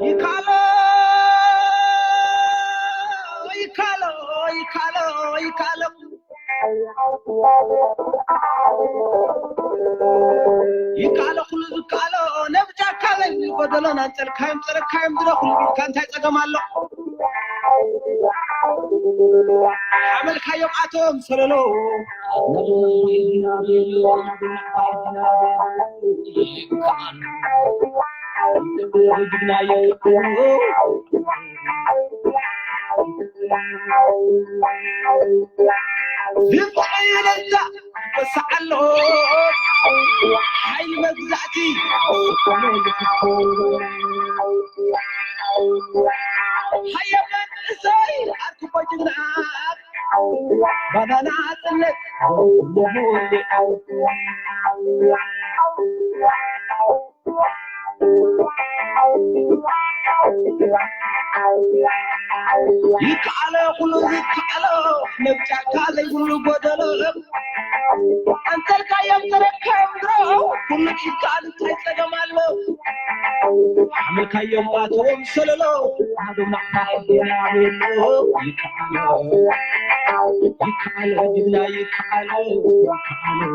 ይካሎ ይካሎ ይካሎ ይካሎ ይካሎ ኩሉ ዝካሎ ነብጃካ ለይ ጎደሎን ኣንጸልካዮም ጸረካዮም ድረኹሉ ቢልካ እንታይ ጸገም ኣሎ? ሓመልካዮም ኣቶም ሰለሎ ድምፂ ለዛ በሳዓሎ ሓይሊ መግዛእቲ ሃየ መንእሰይ ኣርክቦ ጅግና ባናና ጽነት ይከኣሎ ኩሉ ይከኣሎ ነብጫካ ዘይብሉ ጎደሎ ኣንተልካዮም ተረከም ድሮ ኩሉ ይከኣል እንታይ ጸገም ኣሎ ሓመልካዮም ኣቶም ሰለሎ ኣዶም ናዕታ ሕድና ቤሎ ይከኣሎ ይከኣሎ ጅግና ይከኣሎ ይከኣሎ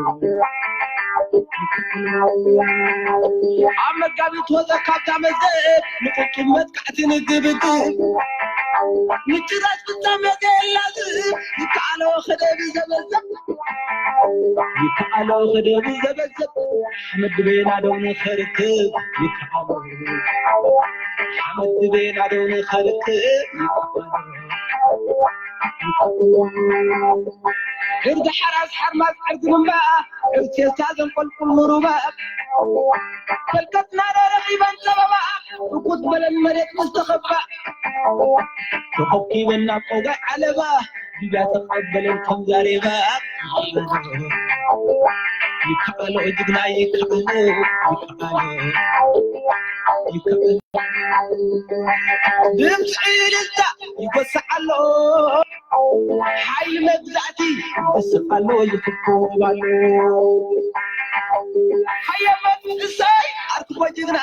ኣብ መጋቢት ወዘ ካብታ መዘብ ንቁጡብ መጥቃዕቲ ንግብግብ ምጭራስ ፍጻመ ዘየላዝብ ይከኣሎ ክደብ ዘበዘብ ይከኣሎ ክደብ ዘበዘብ ሓመድ ድቤና ደው ንኸርክብ ይከኣሎ ሓመድ ድቤና ደው ንኸርክብ ይከኣሎ ዕርዲ ሓራስ ሓርማዝ ዕርዲ ምንባ ዕርሴሳ ዘንቆልቁል ንሩባ ፈልከትና ረኺበን ጸበባ እኩት በለን መሬት ምስ ተኸባ ተኾኪበን ናብ ቆጋይ ዓለባ ዲብያ ተቐበለን ከም ዛሬባ ይከኣሎ ጅግና ይከኣሎ ይከኣሎ ይከኣሎ ድምፂ እልልታ ይወስዕ ኣሎ ሓይሊ መግዛእቲ ይወስዕ ኣሎ ይፍኮብ ኣሎ ሃየ መንእሰይ ኣርክቦ ጅግና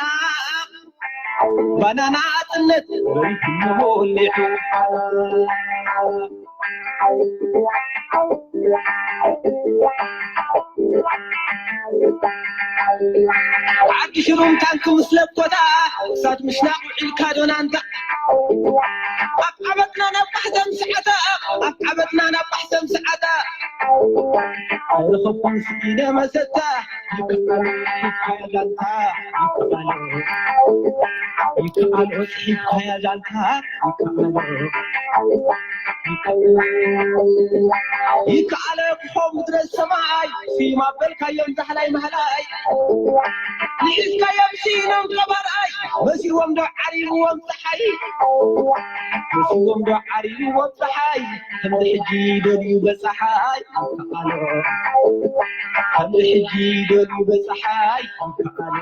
ባናና ጽነት ወሪድሞ ሊሑ ዓዲ ሽሩም ታንክ ምስ ለኮታ እሳት ምሽናቕ ውዒልካ ዶናንታ ኣብ ዓመትና ናብ ባሕተም ሰዓታ ኣብ ዓመትና ናብ ባሕተም ሰዓታ ኣይረኸብኩን ስኢነ መሰታ ይከኣሎ ይከኣሎ ይከኣሎ ይከኣሎ ይከኣሎ ይከኣሎ ይከኣሎ ክኾ ምድረ ሰማይ ሲማ በልካዮም ዛሕላይ ማህላይ ንኢስካዮም ሲኖም ገባርኣይ መሲዎም ዶ ዓሪብዎም ፀሓይ መሲዎም ዶ ዓሪብዎም ፀሓይ ከምዚ ሕጂ ደልዩ በፀሓይ ይከኣሎ ከምዚ ሕጂ ደልዩ በፀሓይ ይከኣሎ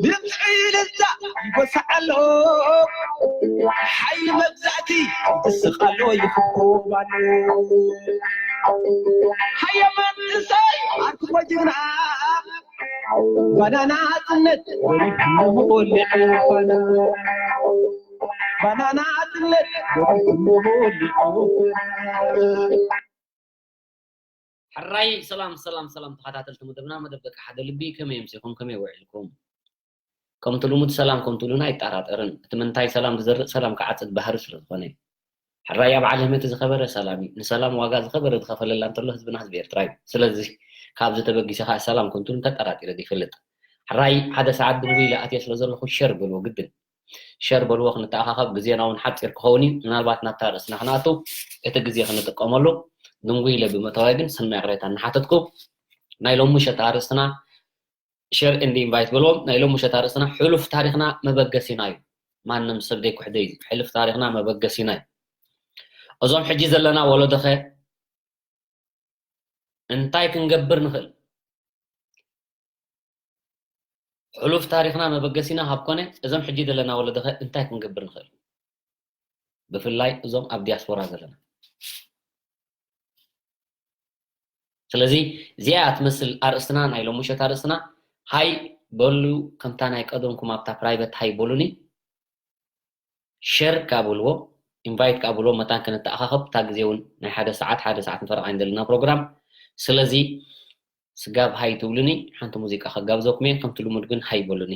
ድምፂ እልልታ ይጎስዕ ኣሎ ሓይሊ መግዛእቲ ይስቕ ኣሎ ይፍኮብ ኣሎ ሃየ መንእሰይ ኣርክቦ ጅግና ባናና ጽነት ወሊድሞ ወሊዑ ፋና ባናና ጽነት ወሊድሞ ወሊዑ ፋና ሕራይ ሰላም ሰላም ሰላም ተኸታተልቲ መደብና መደብ ደቂ ሓደ ልቢ ከመይ ኣምሲኹም ከመይ ውዒልኩም ከምቲ ልሙድ ሰላም ከም ትብሉና ኣይጠራጠርን እቲ ምንታይ ሰላም ዝዘርእ ሰላም ክዓጽድ ባህሪ ስለ ዝኾነ እዩ ሕራይ ኣብ ዓለም እቲ ዝኸበረ ሰላም እዩ ንሰላም ዋጋ ዝኸበረ ዝኸፈለላ እንተሎ ህዝብና ህዝቢ ኤርትራ እዩ ስለዚ ካብዚ ተበጊሰ ከዓ ሰላም ከም ትብሉ ተጠራጢረ ዘይፈልጥ ሕራይ ሓደ ሰዓት ድንጉ ኢለ ኣትየ ስለ ዘለኹ ሸር በልዎ ግድን ሸር በልዎ ክንተኣኻኸብ ግዜና እውን ሓፂር ክኸውን እዩ ምናልባት ናብታ ርእስና ክንኣቱ እቲ ግዜ ክንጥቀመሉ ድንጉ ኢለ ብምእታዋይ ግን ሰናይ ቅሬታ እናሓተትኩ ናይ ሎሚ ምሸት ኣርእስትና share and invite በልዎም ናይ ሎሚ ምሸት ኣርእስትና ሕሉፍ ታሪኽና መበገሲና እዩ ማንም ሰብ ደይ ኩሕደይ እዩ ሕልፍ ታሪኽና መበገሲና እዩ እዞም ሕጂ ዘለና ወለዶኸ እንታይ ክንገብር ንኽእል ሕሉፍ ታሪኽና መበገሲና ካብ ኮነ እዞም ሕጂ ዘለና ወለዶኸ እንታይ ክንገብር ንኽእል ብፍላይ እዞም ኣብ ዲያስፖራ ዘለና ስለዚ እዚኣ ትመስል ኣርእስትና፣ ናይ ሎሚ ምሸት ኣርእስትና። ሃይ በሉ፣ ከምታ ናይ ቀደምኩም ኣብታ ፕራይቨት ሃይ በሉኒ። ሸር ካብልዎ፣ ኢንቫይት ካብልዎ፣ መታን ክንተኣኻኸብ። እታ ግዜ እውን ናይ ሓደ ሰዓት፣ ሓደ ሰዓት ንፈረቓ ኢና ዘለና ፕሮግራም። ስለዚ ስጋብ ሃይ ትብሉኒ፣ ሓንቲ ሙዚቃ ከጋብዘኩም እየ። ከምቲ ልሙድ ግን ሃይ በሉኒ።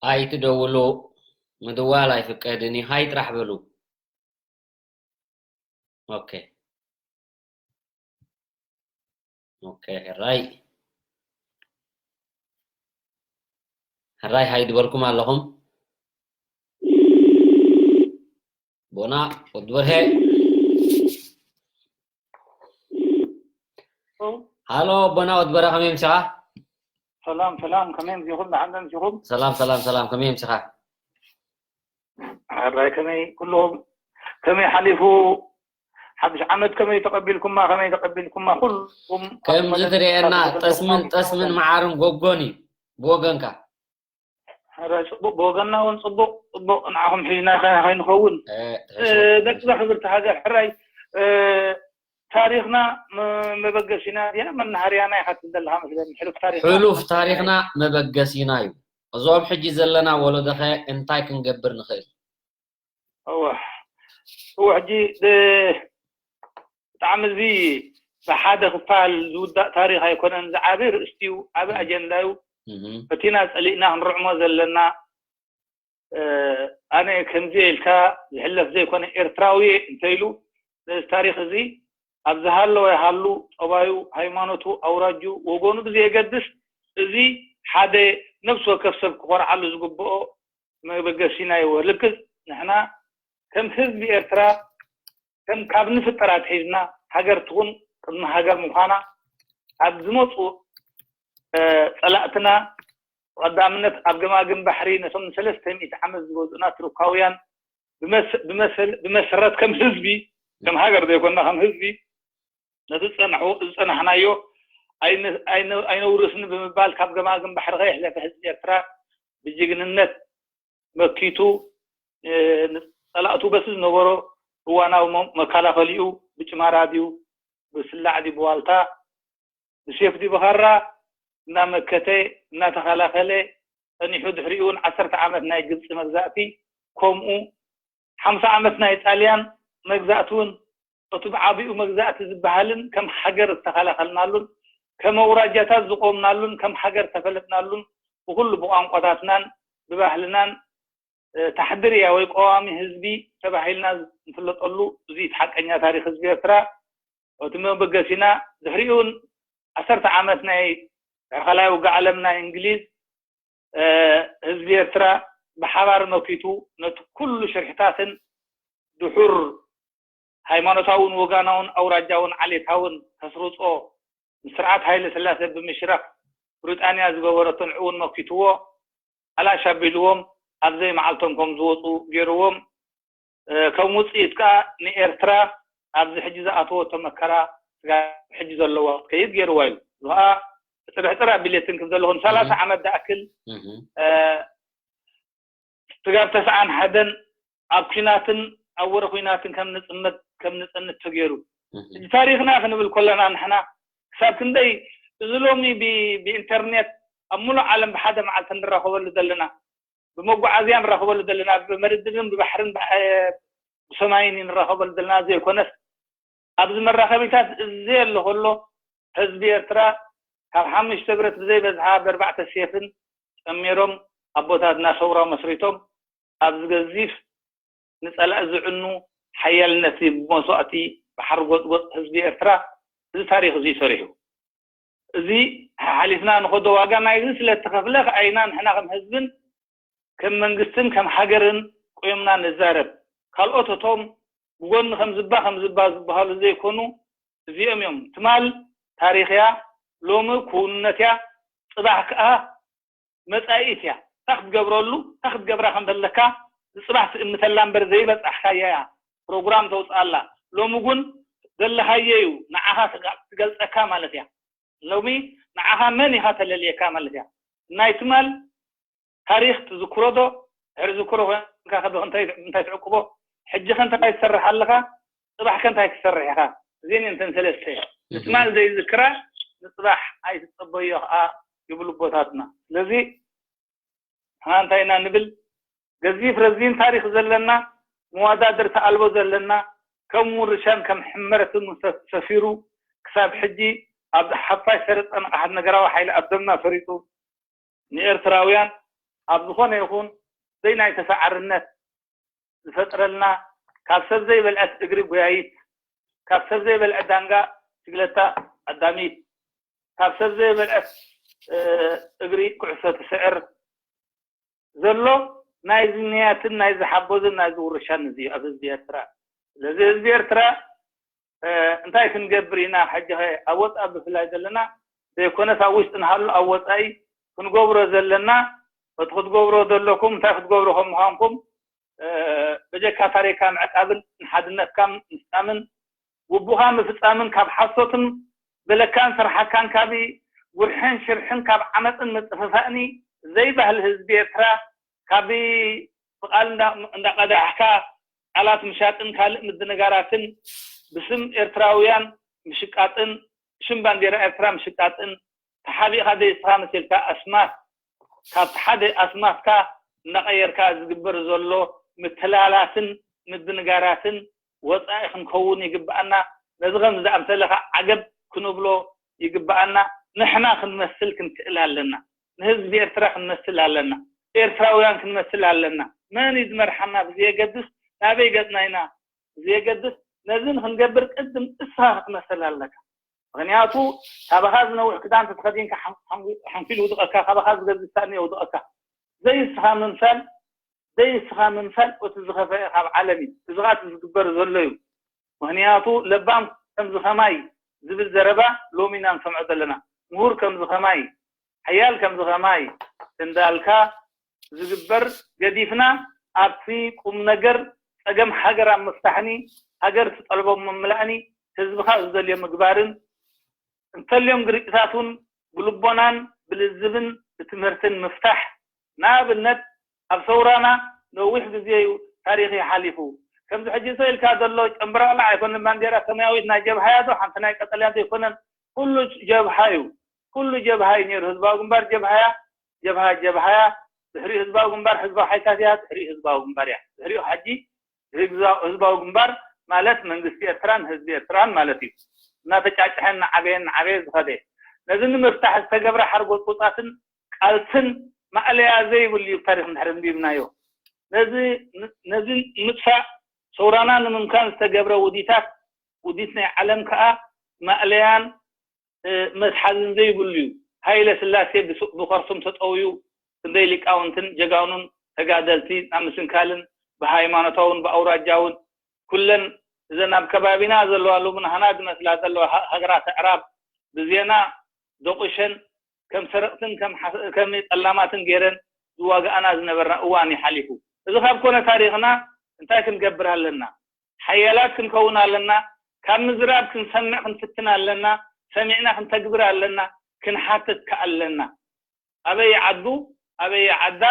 ኣይትደውሉ፣ ምድዋል ኣይፍቀድን እዩ። ሃይ ጥራሕ በሉ። ኦኬ። ኦኬ፣ ሕራይ። ሕራይ ሃይ ዝበልኩም ኣለኹም። ቦና፣ ወዲ በርሄ። ሃሎ፣ ቦና፣ ወዲ በርሄ፣ ከመይ ምሻኻ? ሰላም፣ ሰላም፣ ከመይ ምሲኹም? ደሓን ዶ ምሲኹም? ሰላም፣ ሰላም፣ ሰላም፣ ከመይ ምሻኻ? ሕራይ፣ ከመይ ኩልኹም? ከመይ ሓሊፉ? ሓድሽ ዓመት ከመይ ተቐቢልኩማ? ከመይ ተቐቢልኩማ? ኩልኹም ከምዚ ኣስመረን ትርእየና፣ ካብ ጠስምን፣ ጠስምን መዓርን ጎጎን እዩ ብወገንካ። ሕራይ፣ ጽቡቕ፣ ብወገንና እውን ጽቡቕ፣ ጽቡቕ ንዓኹም ሒዝና ከ-፣ ከይንኸውን። እ፣ እ፣ ተሕሽሩ፣ ደቂ ተሕሽሩ። ዘኽብርቲ ሃገር፣ ሕራይ፣ እ፣ ታሪኽና መ-፣ መበገሲና ድያ መናሃርያና ኢኻ ትብል ዘለኻ መስለኒ። ሕሉፍ ታሪኽና ሕሉፍ ታሪኽና መበገሲና እዩ። እዞም ሕጂ ዘለና ወለዶኸ እንታይ ክንገብር ንኽእል? እወ። እወ፣ ሕጂ ብ-፣ ብጣዕሚ እዚ ብሓደ ክፋል ዝውዳእ ታሪኽ ኣይኮነን። ዝዓቢ ርእስቲ እዩ፣ ዓቢ ኣጀንዳ እዩ። እህ። በቲና ጸሊእና ክንርዕሞ ዘለና፣ እ፣ ኣነ ከምዚ ኢልካ ዝሕለፍ ዘይኮነ ኤርትራዊ እንተኢሉ ነዚ ታሪኽ እዚ ኣብ ዝሃለወ ይሃሉ፣ ጠባዩ፣ ሃይማኖቱ፣ ኣውራጁ፣ ወገኑ ብዘየገድስ፣ እዚ ሓደ ነፍሲ ወከፍ ሰብ ክኾርዓሉ ዝግብኦ መበገሲና እዩ። ልክዕ ንሕና ከም ህዝቢ ኤርትራ፣ ከም ካብ ንፍጠር ኣትሒዝና፣ ሃገር ትኹን ቅድሚ ሃገር ምዃና፣ ኣብ ዝመጹ፣ እ፣ ጸላእትና፣ ብቐዳምነት ኣብ ገማግም ባሕሪ ነቶም ንሰለስተ ሚእቲ ዓመት ዝገዝኡና ቱርካውያን ብመስ-፣ ብመሰል-፣ ብመሰረት ከም ህዝቢ፣ ከም ሃገር ዘይኮንና ከም ህዝቢ፣ ነቲ ዝጸናሑ-፣ ዝጸናሕናዮ ኣይነ-፣ ኣይነ-፣ ኣይነውርስን ብምባል ካብ ገማግም ባሕሪ ከየሕለፈ ህዝቢ ኤርትራ ብጅግንነት መኪቱ፣ እ፣ ንጸላእቱ በቲ ዝነበሮ እዋናዊ መ-፣ መከላኸሊኡ ብጭማራ ድዩ፣ ብስላዕ ድዩ፣ ብዋልታ፣ ብሴፍ ድዩ፣ ብኻራ እናመከተ፣ እናተኸላኸለ ጸኒሑ፣ ድሕሪኡ እውን ዓሰርተ ዓመት ናይ ግብጺ መግዛእቲ፣ ከምኡ ሓምሳ ዓመት ናይ ጣልያን መግዛእቲ እውን፣ እቲ ብዓቢኡ መግዛእቲ ዝበሃልን ከም ሃገር ዝተኸላኸልናሉን፣ ከም ኣውራጃታት ዝቆምናሉን፣ ከም ሃገር ተፈለጥናሉን፣ ብኹሉ ብቋንቋታትናን ብባህልናን፣ እ፣ ታሕድርያ ወይ ቀዋሚ ህዝቢ ተባሂልና ንፍለጠሉ፣ እዚ እቲ ሓቀኛ ታሪኽ ህዝቢ ኤርትራ፣ እቲ መበገሲና፣ ድሕሪኡ እውን ዓሰርተ ዓመት ናይ ድሕሪ ካልኣይ ውግእ ዓለም ናይ እንግሊዝ፣ እ፣ ህዝቢ ኤርትራ ብሓባር መኪቱ ነቲ ኩሉ ሽርሕታትን ድሑር ሃይማኖታውን ወጋናውን ኣውራጃውን ዓሌታውን ተስርጾ ንስርዓት ሃይለ ስላሴ ብምሽራፍ ብሪጣንያ ዝገበረቶ ንዕኡ እውን መኪትዎ፣ ኣላሽ ኣቢልዎም ኣብ ዘይመዓልቶም ከም ዝወጹ ገይርዎም። እ፣ ከም ውጽኢት ከኣ ንኤርትራ ኣብዚ ሕጂ ዝኣተወቶ መከራ ስጋብ ሕጂ ዘለዋ ክትከይድ ገይርዋ እዩ። እዚ ከኣ ጽብሕ ጥራ ቢሌትን ክብ ዘለኹ ንሰላሳ እህ። ዓመት ዝኣክል፣ እህ። እ፣ ስጋብ ተስዓን ሓደን ኣብ ኲናትን ኣብ ወረ ኲናትን ከም ንጽመድ፣ ከም ንጸንት ተገይሩ። እህ። እዚ ታሪኽና ክንብል ከለና ንሕና ክሳብ ክንደይ እዚ ሎሚ ብ-፣ ብኢንተርኔት ኣብ ሙሉእ ዓለም ብሓደ መዓልቲ ንራኸበሉ ዘለና፣ ብመጓዓዝያ ንራኸበሉ ዘለና፣ ብመድድርን ብባሕርን ብሓ-፣ ብሰማይን ንራኸበሉ ዘለና ዘይኮነስ፣ ኣብዚ መራኸቢታት እዚ ኣሎ ከሎ ህዝቢ ኤርትራ ካብ ሓሙሽተ ብረት ብዘይበዝሓ ብኣርባዕተ ሴፍን ጸሚሮም ኣቦታትና ሰውራ መስሪቶም ኣብዚ ገዚፍ ንጸላኢ ዝዕኑ ሓያልነት ብመስዋእቲ ባሕሪ ጎጽጎጽ ህዝቢ ኤርትራ እዚ ታሪኽ እዚ ሰሪሑ። እዚ ሓሊፍና ንኸዶ ዋጋ ናይዚ ስለ እተኸፍለ ከኣ ኢና ንሕና ከም ህዝብን ከም መንግስትን ከም ሃገርን ቆይምና ንዛረብ። ካልኦት እቶም ብጎኒ ከም ዝባ ከም ዝባ ዝበሃሉ ዘይኮኑ እዚኦም እዮም። ትማል ታሪኽ እያ፣ ሎሚ ክውንነት እያ፣ ጽባሕ ከኣ መጻኢት እያ። እንታይ ክትገብረሉ፣ እንታይ ክትገብራ ከም ዘለካ ንጽባሕ ትእምተላ እምበር ዘይበጻሕካያ እያ። ፕሮግራም ተውጽኣላ። ሎሚ እውን ዘለኻዮ እዩ ንዓኻ ትጋ-፣ ትገልጸካ ማለት እያ። ሎሚ ንዓኻ መን ኢኻ ተለልየካ ማለት እያ። ናይ ትማል ታሪኽ ትዝክሮ ዶ? ድሕሪ ዝክሮ ኮንካ ከ እንታይ፣ እንታይ ትዕቅቦ? ሕጂ ከ እንታይ ትሰርሕ ኣለኻ? ጽባሕ ከ እንታይ ክትሰርሕ ኢኻ? እዚአን እየን እተን ሰለስተ። እህ። ንትማል ዘይዝክራ ንጽባሕ ኣይትጸበዮ ኸኣ ይብሉ ኣቦታትና። ስለዚ ንሕና እንታይ ኢና ንብል? ገዚፍ ረዚን ታሪኽ ዘለና፣ መወዳድርቲ ኣልቦ ዘለና፣ ከም ውርሻን ከም ሕመረትን ሰ-፣ ሰፊሩ ክሳብ ሕጂ ኣብ ሓፋሽ ሰረጸ ንቕሓት ነገራዊ ሓይሊ ኣብ ደምና ሰሪጹ ንኤርትራውያን ኣብ ዝኾነ ይኹን ዘይናይ ተሰዓርነት ዝፈጥረልና፣ ካብ ሰብ ዘይበልዐት እግሪ ጎያይት፣ ካብ ሰብ ዘይበልዐት ዳንጋ ሽግለታ ኣዳሚት፣ ካብ ሰብ ዘይበልዐት እግሪ ኩዕሶ ትስዕር ዘሎ ናይ ዝንያትን ናይ ዝሓቦዝን ናይ ዝውርሻን እዚ ኣብ ህዝቢ ኤርትራ። ስለዚ ህዝቢ ኤርትራ እንታይ ክንገብር ኢና? ሕጂ ኣብ ወፃእ ብፍላይ ዘለና ዘይኮነስ ኣብ ውሽጢ ንሃሉ ኣብ ወፃኢ ክንገብሮ ዘለና፣ እቲ ክትገብሮ ዘለኩም እንታይ ክትገብሩ ከም ምዃንኩም ብጀካ ታሪካ ምዕቃብን ንሓድነትካ ምፍፃምን ውቡኻ ምፍፃምን ካብ ሓሶትን ብለካን ስርሓካን ካብ ጉርሕን ሽርሕን ካብ ዓመፅን ምጥፍፋእኒ ዘይባህል ህዝቢ ኤርትራ ካብ ብቃል እንዳቀዳሕካ ቃላት ምሻጥን ካልእ ምድንጋራትን ብስም ኤርትራውያን ምሽቃጥን ብሽም ባንዴራ ኤርትራ ምሽቃጥን ተሓቢእካ ደይ እስኻ መሲልካ ኣስማት ካብቲ ሓደ ኣስማትካ እንዳቐየርካ ዝግበር ዘሎ ምትላላትን ምድንጋራትን ወፃኢ ክንከውን ይግብኣና። ነዚ ከም ዝኣምሰለ ከዓ ዓገብ ክንብሎ ይግብኣና። ንሕና ክንመስል ክንክእል ኣለና። ንህዝቢ ኤርትራ ክንመስል ኣለና። ኤርትራውያን ክንመስል ኣለና። መን እዩ ዝመርሓና ብዘየገድስ ናበይ ገፅና ኢና ብዘየገድስ ነዚ ንክንገብር ቅድም እስኻ ክትመስል ኣለካ። ምክንያቱ ካባኻ ዝነውሕ ክዳን ተተኸዲንካ ሓንኪሉ ውድቐካ፣ ካባኻ ዝገዝእ ሳእኒ የውድቐካ። ዘይስኻ ምምሳል ዘይስኻ ምምሳል እቲ ዝኸፈአ ካብ ዓለም እዩ። እዚ ኸዓ እቲ ዝግበር ዘሎ እዩ። ምክንያቱ ለባም ከምዚ ኸማይ ዝብል ዘረባ ሎሚ ኢና ንሰምዖ ዘለና። ምሁር ከምዚ ኸማይ፣ ሓያል ከምዚ ኸማይ እንዳልካ ዝግበር ገዲፍና ኣብቲ ቁም ነገር ፀገም ሃገር ኣብ ምፍታሕኒ፣ ሃገር ትጠልቦም ምምላእኒ፣ ህዝብኻ ዝደልዮ ምግባርን እንተልዮም ግርጭታት እውን ብልቦናን ብልዝብን ብትምህርትን ምፍታሕ። ንኣብነት ኣብ ሰውራና ነዊሕ ግዜ እዩ ታሪኽ እዩ ሓሊፉ። ከምዚ ሕጂ ሰው ኢልካ ዘሎ ጨምበራቕላዕ ኣይኮነን፣ ባንዴራ ሰማያዊት ናይ ጀብሃያ ዶ ሓንቲ ናይ ቀጠልያ ዘይኮነን፣ ኩሉ ጀብሃ እዩ። ኩሉ ጀብሃ እዩ ነይሩ። ህዝባዊ ግንባር ጀብሃያ ጀብሃ ጀብሃያ ድሕሪኡ ህዝባዊ ግንባር ህዝባዊ ሓይልታት እያ ድሕሪኡ ህዝባዊ ግንባር እያ ድሕሪኡ ሓጂ ህዝባዊ ግንባር ማለት መንግስቲ ኤርትራን ህዝቢ ኤርትራን ማለት እዩ። እናተጫጭሐ እናዓበየ እናዓበየ ዝኸደ ነዚ ንምፍታሕ ዝተገብረ ሓርጎፅጎፃትን ቃልስን ማእለያ ዘይብሉ እዩ። ታሪክ እንድሕር እንቢብናዮ ነዚ ምጥፋእ ሰውራና ንምምካን ዝተገብረ ውዲታት ውዲት ናይ ዓለም ከዓ ማእለያን መትሓዝን ዘይብሉ እዩ። ሃይለ ስላሴ ብኸርሶም ተጠውዩ ክንደይ ሊቃውንትን ጀጋኑን ተጋደልቲ ናብ ምስንካልን ብሃይማኖታውን ብኣውራጃውን ኩለን እዘን ኣብ ከባቢና ዘለዋ ሎሚ ንሃና ዝመስላ ዘለዋ ሃገራት ኣዕራብ ብዜና ደቑሸን ከም ሰረቕትን ከም ጠላማትን ገይረን ዝዋግኣና ዝነበርና እዋን እዩ ሓሊፉ። እዚ ካብ ኮነ ታሪኽና እንታይ ክንገብር ኣለና? ሓያላት ክንከውን ኣለና። ካብ ምዝራብ ክንሰምዕ ክንፍትን ኣለና። ሰሚዕና ክንተግብር ኣለና። ክንሓትት ከ ኣለና። ኣበይ ዓዱ ኣበይ ዓዳ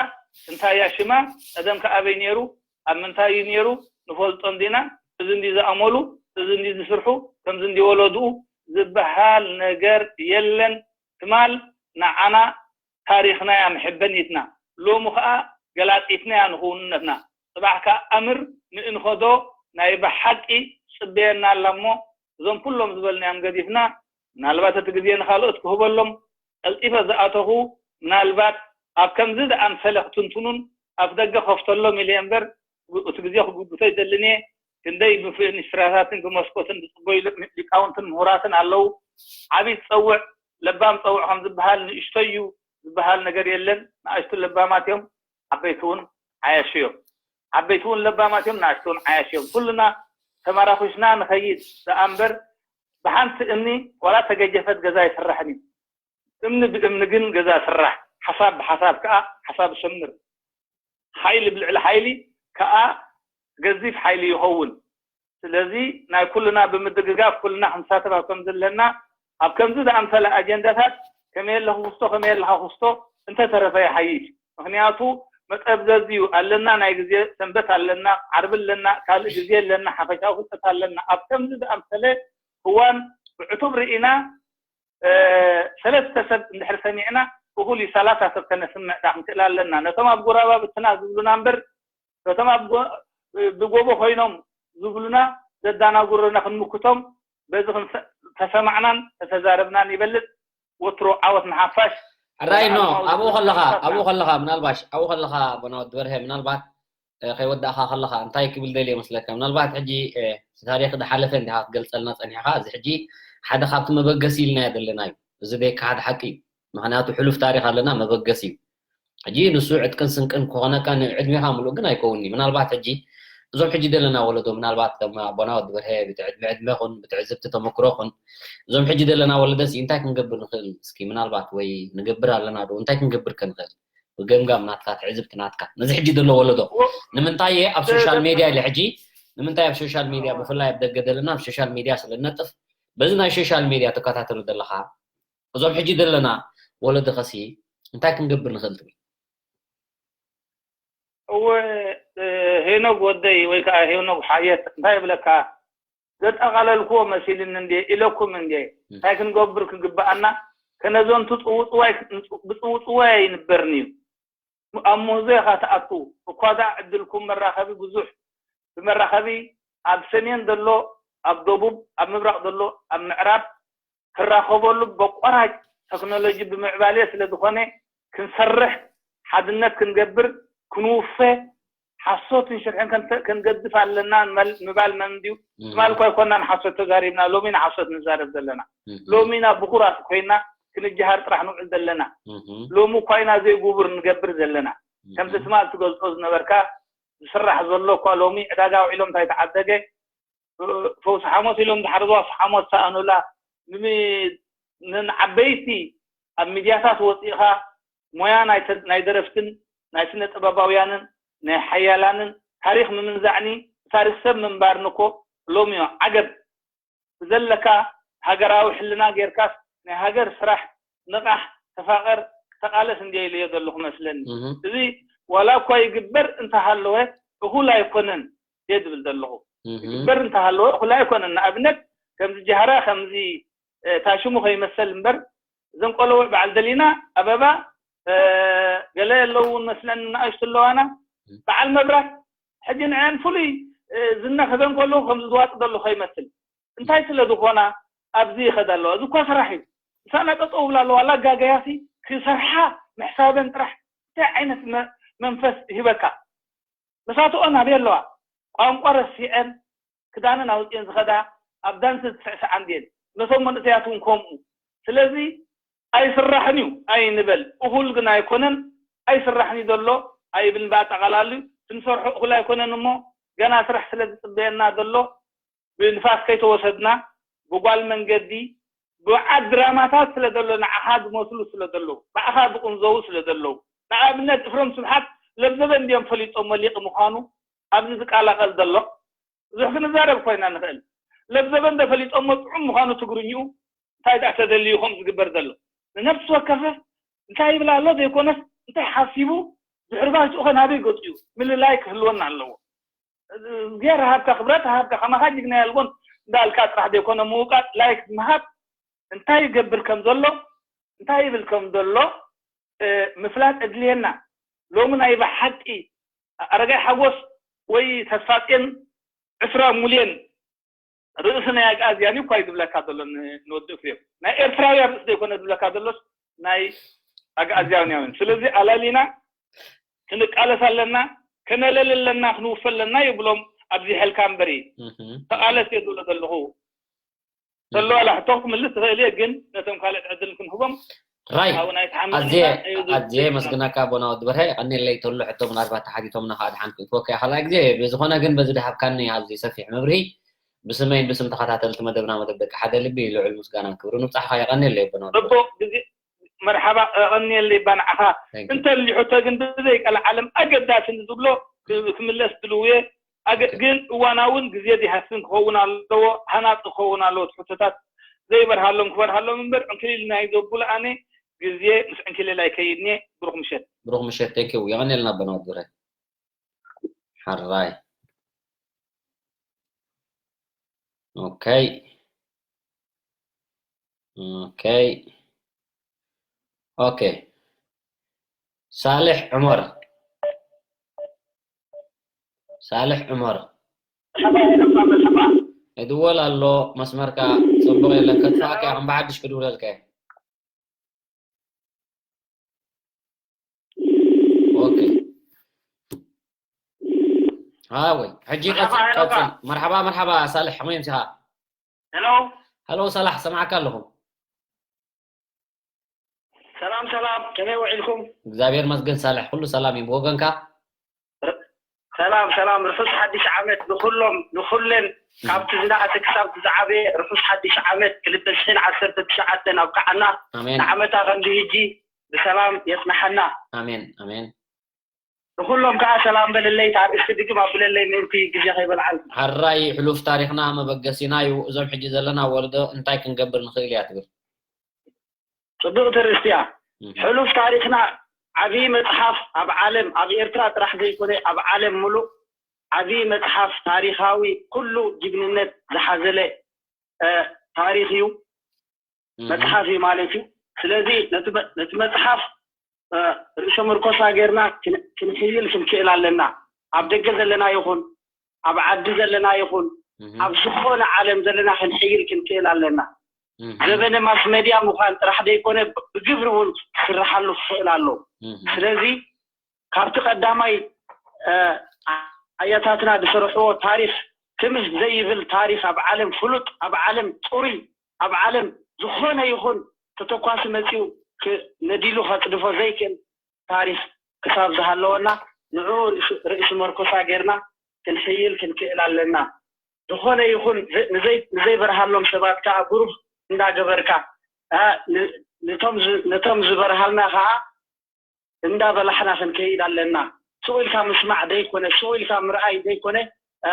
እንታይ እያ ሽማ ቀደም ከ ኣበይ ነይሩ ኣብ ምንታይ እዩ ነይሩ ንፈልጦ እንዲና እዚ እንዲ ዝኣመሉ እዚ እንዲ ዝስርሑ ከምዚ እንዲ ወለድኡ ዝበሃል ነገር የለን። ትማል ንዓና ታሪኽና እያ መሐበኒትና ሎሚ ከኣ ገላጢትና እያ ንኽውንነትና። ጽባሕ ከኣ ኣምር ንእንኸዶ ናይ ብሓቂ ጽበየና ኣላ እሞ እዞም ኩሎም ዝበልናዮም ገዲፍና ምናልባት እቲ ግዜ ንኻልኦት ክህበሎም ቀልጢፈ ዝኣተኹ ምናልባት ኣብ ከምዚ ዝኣምሰለ ክትንትኑን ኣፍ ደገ ከፍተሎም ኢለ እምበር እቲ ግዜ ክጉድቶ ይደልን እየ። ክንደይ ብፍኒስትራታትን ብመስኮትን ዝፅበዩ ሊቃውንትን ምሁራትን ኣለዉ። ዓብይ ትፀውዕ ለባም ፀውዕ ከም ዝበሃል ንእሽቶ እዩ ዝበሃል ነገር የለን። ንኣሽቱ ለባማት እዮም፣ ዓበይቲ እውን ዓያሹ እዮም። ዓበይቲ እውን ለባማት እዮም፣ ንኣሽቱ እውን ዓያሹ እዮም። ኩልና ተመራኹሽና ንኸይድ ደኣ እምበር ብሓንቲ እምኒ ዋላ ተገጀፈት ገዛ ኣይስራሕን እዩ። እምኒ ብእምኒ ግን ገዛ ስራሕ፣ ሓሳብ ብሓሳብ ከዓ ሓሳብ ይሰምር። ሓይሊ ብልዕሊ ሓይሊ ከዓ ገዚፍ ሓይሊ ይኸውን። ስለዚ ናይ ኩልና ብምድግጋፍ ኩልና ክንሳተፍ ኣብ ከም ዘለና ኣብ ከምዚ ዝኣምሰለ ኣጀንዳታት ከመየለ ክኽስቶ ከመየለኻ ክኽስቶ እንተተረፈ ይሓይሽ። ምክንያቱ መጠብዘዝዩ ኣለና፣ ናይ ግዜ ሰንበት ኣለና፣ ዓርቢ ኣለና፣ ካልእ ግዜ ኣለና፣ ሓፈሻዊ ፍልጠት ኣለና። ኣብ ከምዚ ዝኣምሰለ እዋን ብዕቱብ ርኢና ሰለስተ ሰብ እንድሕር ሰሚዕና እኹል እዩ። ሰላሳ ሰብ ከነስምዕ ዳ ክንክእል ኣለና። ነቶም ኣብ ጎራባብትና ዝብሉና እምበር ነቶም ኣብ ጎ- ብጎቦ ኮይኖም ዝብሉና ዘዳናጉሩና ክንምክቶም በዚ ክንሰ- ተሰማዕናን ተተዛረብናን ይበልፅ። ወትሮ ዓወት ንሓፋሽ። ሕራይ ኖ ኣብኡ ከለኻ ኣብኡ ከለኻ ምናልባሽ ኣብኡ ከለኻ ቦና ወዲ በርሀ ምናልባት ከይወዳእኻ ከለኻ እንታይ ክብል ደልየ መስለካ? ምናልባት ሕጂ ታሪኽ ዝሓለፈ እንዲኻ ክትገልጸልና ጸኒሕኻ። እዚ ሕጂ ሓደ ካብቲ መበገሲ ኢልናዮ ዘለና እዩ። እዚ ደይከሓድ ሓቂ እዩ። ምኽንያቱ ሕሉፍ ታሪኽ ኣለና፣ መበገሲ እዩ። ሕጂ ንሱ ዕጥቅን ስንቅን ክኾነካ ንዕድሜኻ ምሉእ ግን ኣይከውንኒ። ምናልባት ሕጂ እዞም ሕጂ ዘለና ወለዶ ምናልባት ከም ኣቦና ወዲ በርሀ ብቲ ዕድመ ዕድመ ኹን ብትዕዝብቲ ተመክሮ ኹን እዞም ሕጂ ዘለና ወለደሲ እንታይ ክንገብር ንኽእል እስኪ ምናልባት ወይ ንገብር ኣለና ዶ እንታይ ክንገብር ከ ንኽእል? ብገምጋም ናትካ ትዕዝብቲ ናትካ ነዚ ሕጂ ዘሎ ወለዶ ንምንታይ እየ ኣብ ሶሻል ሜድያ ኢለ ሕጂ ንምንታይ ኣብ ሶሻል ሜድያ ብፍላይ ኣብ ደገ ዘለና ኣብ ሶሻል ሜድያ ስለ ነጥፍ በዚ ናይ ሶሻል ሜድያ ትከታተሉ ዘለኻ እዞም ሕጂ ዘለና ወለዶ ኸሲ እንታይ ክንገብር ንኽእል ትብል? እወ ሄኖግ ወደይ ወይ ከዓ ሄኖግ ሓየት እንታይ ይብለካ ዘጠቓለልክዎ መሲልኒ እንዴ ኢለኩም እንዴ እንታይ ክንገብር ክግብኣና ከነዞም ትፅውፅዋይ ብፅውፅዋይ ኣይንበርን እዩ ኣብ ምህዞ ኢኻ ትኣቱ እኳ ዳ ዕድልኩም መራኸቢ ብዙሕ ብመራኸቢ ኣብ ሰሜን ዘሎ ኣብ ደቡብ ኣብ ምብራቕ ዘሎ ኣብ ምዕራብ ክራኸበሉ በቋራጭ ተክኖሎጂ ብምዕባሌ ስለ ዝኾነ ክንሰርሕ ሓድነት ክንገብር ክንውፈ ሓሶትን ሽርሕን ከንገድፍ ኣለና ምባል መን ድዩ? ትማል እኳ ኣይኮናን ሓሶት ተዛሪብና ሎሚ ኢና ሓሶት ንዛረብ ዘለና ሎሚ ኢና ብኩራት ኮይና ክንጀሃር ጥራሕ ንውዕል ዘለና ሎሚ እኳ ኢና ዘይጉቡር ንገብር ዘለና ከምቲ ትማል ትገልፆ ዝነበርካ ዝስራሕ ዘሎ እኳ ሎሚ ዕዳጋ ውዒሎም እንታይ ተዓደገ ፈውሲ ሓሞት ኢሎም ዝሓርብዋ ሓሞት ሰኣኑላ ንዓበይቲ ኣብ ሚድያታት ወፂእኻ ሞያ ናይ ደረፍትን ናይ ስነ ጥበባውያንን ናይ ሓያላንን ታሪክ ምምንዛዕኒ ታሪክ ሰብ ምንባርኒ እኮ ሎሚ እዩ ዓገብ ብዘለካ ሃገራዊ ሕልና ጌርካስ ናይ ሃገር ስራሕ ንቃሕ ተፋቀር ተቃለስ እንድየ ኢለዮ ዘለኹ መስለኒ እዚ ዋላ እኳ ይግበር እንተሃለወ እኹል ኣይኮነን እየ ዝብል ዘለኹ ይግበር እንተሃለወ እኹል ኣይኮነን ንኣብነት ከምዚ ጃህራ ከምዚ ታሽሙ ከይመሰል እምበር እዘን ቆለውዕ በዓል ደሊና ኣበባ ገለ ኣለዉ እውን መስለኒ ንኣሽቱ ኣለዋና በዓል መብራት ሕጂ ንዐን ፍሉይ ዝና ክበን ከለዉ ከምዚ ዝዋጥ ዘሎ ከይመስል እንታይ ስለ ዝኾና ኣብዚ ይኸዳ ኣለዋ እዚ እኳ ስራሕ እዩ ምሳና ጠጠው ብላ ኣለዋ ላጋገያሲ ክሰርሓ ምሕሳበን ጥራሕ እንታይ ዓይነት መንፈስ ይህበካ መሳትኦን ኣበይ ኣለዋ ቋንቋ ረሲዐን ክዳነን ኣውፅኤን ዝኸዳ ኣብ ዳንስ ዝስዕስዓ እንድየን ነቶም መንእሰያት እውን ከምኡ ስለዚ ኣይስራሕን እዩ ኣይንበል እኹል ግን ኣይኮነን ኣይስራሕን እዩ ዘሎ ኣይብልን ብኣጠቓላሉ ክንሰርሖ እኹል ኣይኮነን እሞ ገና ስራሕ ስለ ዝፅበየና ዘሎ ብንፋስ ከይተወሰድና ብጓል መንገዲ ብዓት ድራማታት ስለ ዘሎ ንዓኻ ዝመስሉ ስለ ዘለዉ ንዓኻ ዝቕንዘዉ ስለ ዘለዉ ንኣብነት እፍሮም ስብሓት ለብዘበን እንድዮም ፈሊጦሞ ሊቕ ምዃኑ ኣብዚ ዝቃላቐል ዘሎ ብዙሕ ክንዛረብ ኮይና ንኽእል ለብዘበን ዶ ፈሊጦሞ ጥዑም ምዃኑ ትግርኝኡ እንታይ ደኣ ተደልዩ ከም ዝግበር ዘሎ ንነፍሲ ወከፈ እንታይ ይብል ኣሎ ዘይኮነስ እንታይ ሓሲቡ ድሕሪ ባይትኡ ኸ ናበይ ገፁ እዩ ምልላይ ክህልወና ኣለዎ እግዚኣብሔር ሃብካ ክብረት ሃብካ ከማኻ ጅግና የልቦን እንዳልካ ጥራሕ ዘይኮነ ምውቃጥ ላይክ ምሃብ እንታይ ይገብር ከም ዘሎ እንታይ ይብል ከም ዘሎ ምፍላጥ እድልየና ሎሚ ናይ ብሓቂ ኣረጋይ ሓጎስ ወይ ተስፋጼን ዕስራ ሙልዮን ርእሲ ናይ ኣግኣዝያን እዩ እኳ እዩ ዝብለካ ዘሎ ንወዲ እፍሬም ናይ ኤርትራውያን ርእሲ ዘይኮነ ዝብለካ ዘሎስ ናይ ኣግኣዝያን እያውን ስለዚ ኣላሊና ክንቃለስ ኣለና ከነለሊ ኣለና ክንውፈ ኣለና ይብሎም ኣብዚሐልካ እምበሪ ተቃለስ እየ ዝብሎ ዘለኹ ተለዋላ ሕቶ ክምልስ ትኽእል እየ ግን ነቶም ካልእ ዕድል ክንህቦም ራይ ኣዝየ መስግናካ ኣቦና ወዲ በርሀ ቀኒለይ ተሎ ሕቶ ምናልባት ተሓቲቶምና ከዓ ድሓን ክእትወካ ካልኣይ ግዜ ብዝኾነ ግን በዚ ድሃብካኒ ኣብዚ ሰፊሕ መብርሂ ብስመይን ብስም ተኸታተልቲ መደብና መደብ ደቂ ሓደ ልቢ ልዑል ምስጋናን ክብርን ንብጻሕኻ የቐኒለይ ኣቦና ወዲ በርሀ መርሓባ ቀኒየለይ ባንዓኻ እንተሊ ሕቶ ግን ብዘይ ቀልዓለም ኣገዳሲ ንዝብሎ ክምለስ ድልውየ ግን እዋናውን ግዜ ዲሃስን ክኸውን ኣለዎ ሃናፂ ክኸውን ኣለዎ ትሕቶታት ዘይበርሃሎም ክበርሃሎም እምበር ዕንክሊል ናይ ዘቡል ኣነ ግዜ ምስ ዕንክሊል ኣይከይድን እየ ብሩክ ምሸት ብሩክ ምሸት ቴንኪው የቐንየልና ኣቦና ወዲ በርሀ ሓራይ Okay. Okay. Okay. ሳልሕ ዑመር ሳልሕ ዑመር እድወል ኣሎ መስመርካ ፅቡቅ የለን ከጥፋእካ ከም ብሓድሽ ክድውለልካ ሃወይ፣ ሕጂ መርሓባ፣ ቀጽል፣ ሄኖካ። ቀጽል። መርሓባ፣ መርሓባ ሳልሕ፣ ከመይ ምሲኻ? ሄሎ፣ ሃሎ ሳላሕ፣ ሰማዕካ ኣለኹ። ሰላም ሰላም፣ ከመይ ውዒልኩም? እግዚኣብሔር መስገን ሳልሕ፣ ኩሉ ሰላም እዩ። ብወገንካ? ሰላም ሰላም፣ ርሑስ ሓድሽ ዓመት ንኹሎም ንኹለን፣ ካብቲ ዝነኣሰ ክሳብ ዝዓበየ ርሑስ ሓድሽ ዓመት ክልተ ሽሕን ዓሰርተ ትሽዓተን ኣብቅዓና። ኣሜን፣ ንዓመታ ከምዚ ህጂ ብሰላም የጽንሓና። ኣሜን፣ ኣሜን። ንኹሎም ከዓ ሰላም በልለይ። እቲ ኣርእስቲ ድግም ኣብለለይ ምእንቲ ግዜ ከይበልዓል። ሕራይ፣ ሕሉፍ ታሪኽና መበገሲና እዩ። እዞም ሕጂ ዘለና ወለዶ እንታይ ክንገብር ንኽእል እያ ትብል? ጽብቕቲ ርእስቲ እያ። እህ፣ ሕሉፍ ታሪኽና ዓብዪ መጽሓፍ ኣብ ዓለም፣ ኣብ ኤርትራ ጥራሕ ዘይኮነ ኣብ ዓለም ሙሉእ ዓብዪ መጽሓፍ ታሪኻዊ ኩሉ ጅግንነት ዝሓዘለ እ፣ ታሪኽ እዩ፣ እህ፣ መጽሓፍ እዩ ማለት እዩ። ስለዚ ነቲ መ- ነቲ መጽሓፍ እ፣ ርእሰ ምርኮሳ ጌርና ክን- ክንሕይል ክንክእል ኣለና። ኣብ ደገ ዘለና ይኹን ኣብ ዓዲ ዘለና ይኹን እህ፣ ኣብ ዝኾነ ዓለም ዘለና ክንሕይል ክንክእል ኣለና። እህ፣ ዘበነ ማስ ሜድያ ምዃን ጥራሕ ዘይኮነ ብ- ብግብሪ እውን ክስርሓሉ ክኽእል ኣሎ። እህ፣ ስለዚ ካብቲ ቀዳማይ እ፣ ኣያታትና ዝሰርሕዎ ታሪኽ ትምህ ዘይብል ታሪኽ ኣብ ዓለም ፍሉጥ ኣብ ዓለም ጽሩይ ኣብ ዓለም ዝኾነ ይኹን ተተኳሲ መጺኡ ክ- ነዲሉ ከጽድፎ ዘይክእል ታሪኽ ክሳብ ዝሃለወና ንዕኡ ርእሲ- ርእሲ መርኮሳ ጌርና ክንሕይል ክንክእል ኣለና። ዝኾነ ይኹን ዝ- ንዘይ- ንዘይበርሃሎም ሰባት ከዓ ብሩህ እንዳገበርካ እ፣ ን- ነቶም ዝ- ነቶም ዝበርሃልና ከዓ እንዳበላሕና ክንከይድ ኣለና። ስቕ ኢልካ ምስማዕ ዘይኮነ ስቕ ኢልካ ምርኣይ ዘይኮነ እ፣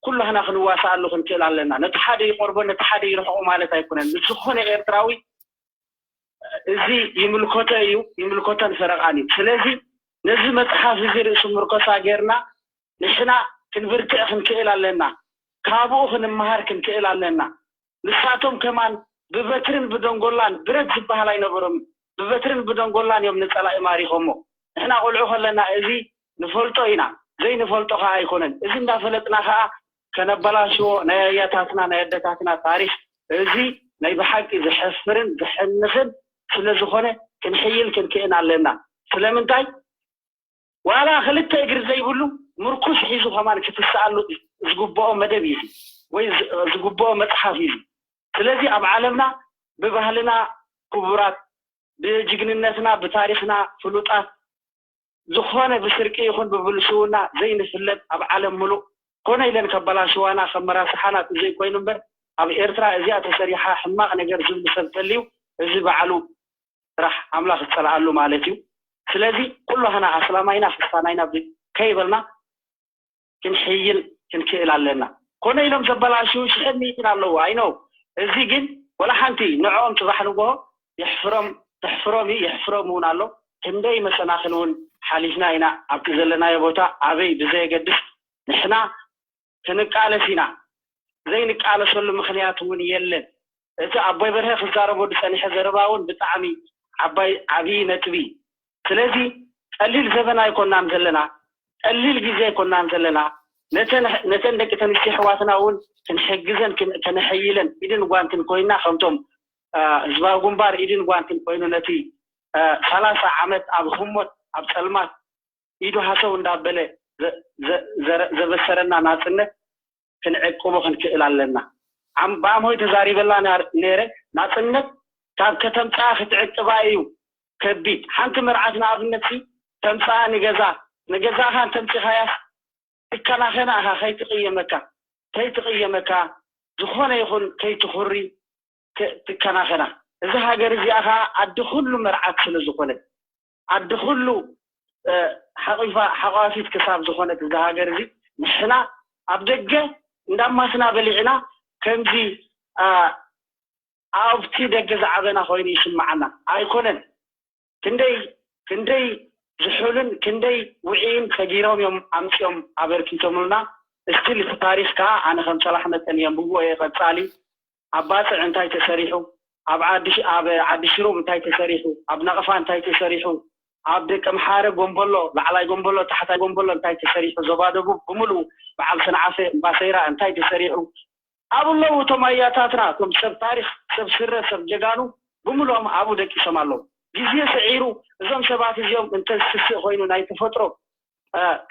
ኩላህና ክንዋሳኣሉ ክንክእል ኣለና። ነቲ ሓደ ይቐርቦ ነቲ ሓደ ይርሕቑ ማለት ኣይኮነን። ንዝኾነ ኤርትራዊ እዚ ይምልከቶ እዩ፣ ይምልከቶን ፈረቓን እዩ። ስለዚ ነዚ መፅሓፍ እዚ ርእሱ ምርኮሳ ጌርና ንሕና ክንብርትዕ ክንክእል ኣለና። ካብኡ ክንመሃር ክንክእል ኣለና። ንሳቶም ከማን ብበትርን ብደንጎላን ብረት ዝበሃል ኣይነበሮም። ብበትርን ብደንጎላን እዮም ንፀላኢ ማሪኾሞ። ንሕና ቆልዑ ከለና እዚ ንፈልጦ ኢና፣ ዘይንፈልጦ ከዓ ኣይኮነን። እዚ እንዳፈለጥና ከዓ ከነበላሽዎ ናይ ኣያታትና ናይ ኣደታትና ታሪኽ እዚ ናይ ብሓቂ ዘሕፍርን ዘሕንኽን ስለ ዝኾነ ክንሕይል ክንክእን ኣለና። ስለምንታይ ዋላ ክልተ እግሪ ዘይብሉ ምርኩስ ሒዙ ከማን ክትስኣሉ ዝግብኦ መደብ እዩ ወይ ዝ- ዝግብኦ መፅሓፍ እዩ። ስለዚ ኣብ ዓለምና ብባህልና ክቡራት ብጅግንነትና ብታሪኽና ፍሉጣት ዝኾነ ብስርቂ ይኹን ብብልሽውና ዘይንፍለጥ ኣብ ዓለም ምሉእ ኮነ ኢለን ከበላሽዋና ከመራስሓና ዘይኮይኑ እምበር ኣብ ኤርትራ እዚኣ ተሰሪሓ ሕማቕ ነገር ዝብል ሰብ ተልዩ እዚ ባዕሉ ስራሕ ኣምላኽ ዝፀልኣሉ ማለት እዩ። ስለዚ ኩላህና ኣስላማይና ክርስታናይና ከይበልና ክንሕይል ክንክእል ኣለና። ኮነ ኢሎም ዘበላሽው ሽሕን ሚእትን ኣለዉ ኣይነው። እዚ ግን ወላ ሓንቲ ንዕኦም ፅባሕ ንግሆ የሕፍሮም ተሕፍሮም እዩ የሕፍሮም እውን ኣሎ። ክንደይ መሰናኽል እውን ሓሊፍና ኢና ኣብቲ ዘለናዮ ቦታ ኣበይ ብዘየገድስ ንሕና ክንቃለስ ኢና። ዘይንቃለሰሉ ምኽንያት እውን የለን። እቲ ኣቦይ በርሀ ክዛረቦ ዝፀንሐ ዘረባ እውን ብጣዕሚ ዓባይ ዓብዪ ነጥቢ እዩ። ስለዚ ቀሊል ዘበን ኣይኮናን ዘለና፣ ቀሊል ግዜ ኣይኮናን ዘለና። ነተን ነተን ደቂ ተንስትዮ ኣሕዋትና እውን ክንሕግዘን ክን- ከነሐይለን ኢድን ጓንትን ኮይና ከምቶም አ፣ ህዝባዊ ግንባር ኢድን ጓንትን ኮይኑ ነቲ አ፣ ሰላሳ ዓመት ኣብ ህሞት ኣብ ፀልማት ኢዱ ሃሰው እንዳበለ ዘ- ዘ- ዘረ- ዘበሰረና ናፅነት ክንዕቅቦ ክንክእል ኣለና። ዓም- ብኣምሆይ ተዛሪበላ ና- ነይረ። ናፅነት ካብ ከተምፅኣ ክትዕቅባ እዩ ከቢድ። ሓንቲ መርዓት ንኣብነት ሲ ተምፅኣ ንገዛ ንገዛኻ እንተምፂኻያስ ትከናኸና ኢኻ ከይትቕየመካ ከይትቕየመካ ዝኾነ ይኹን ከይትኹሪ ክ- ትከናኸና። እዚ ሃገር እዚኣ ኸዓ ዓዲ ኩሉ መርዓት ስለ ዝኾነት ዓዲ ኩሉ እ፣ ሓቒፋ ሓቋፊት ክሳብ ዝኾነት እዛ ሃገር እዚ ንሕና ኣብ ደገ እንዳማስና በሊዕና ከምዚ አ፣ ኣብቲ ደገ ዝዓበና ኮይኑ ይስምዓና ኣይኮነን። ክንደይ ክንደይ ዝሑልን ክንደይ ውዒይን ሰጊሮም እዮም ኣምፂኦም ኣበርኪቶምልና። እስቲል እቲ ታሪኽ ከዓ ኣነ ከም ሰላሕ መጠን የንብቦ እየ። ቀፃሊ ኣብ ባፅዕ እንታይ ተሰሪሑ፣ ኣብ ዓዲ ሽ- ኣብ ዓዲ ሽሩብ እንታይ ተሰሪሑ፣ ኣብ ነቕፋ እንታይ ተሰሪሑ፣ ኣብ ደቂ ምሓረ ጎንበሎ፣ ላዕላይ ጎንበሎ፣ ታሕታይ ጎንበሎ እንታይ ተሰሪሑ፣ ዞባ ደቡብ ብምሉኡ በዓል ሰንዓፈ እምባሰይራ እንታይ ተሰሪሑ፣ ኣብ ኣለዉ እቶም ኣያታትና እቶም ሰብ ታሪኽ ሰብ ስረ ሰብ ጀጋኑ ብምሉኦም ኣብኡ ደቂሶም ኣለዉ። ግዜ ስዒሩ እዞም ሰባት እዚኦም እንተዝስስእ ኮይኑ ናይ ተፈጥሮ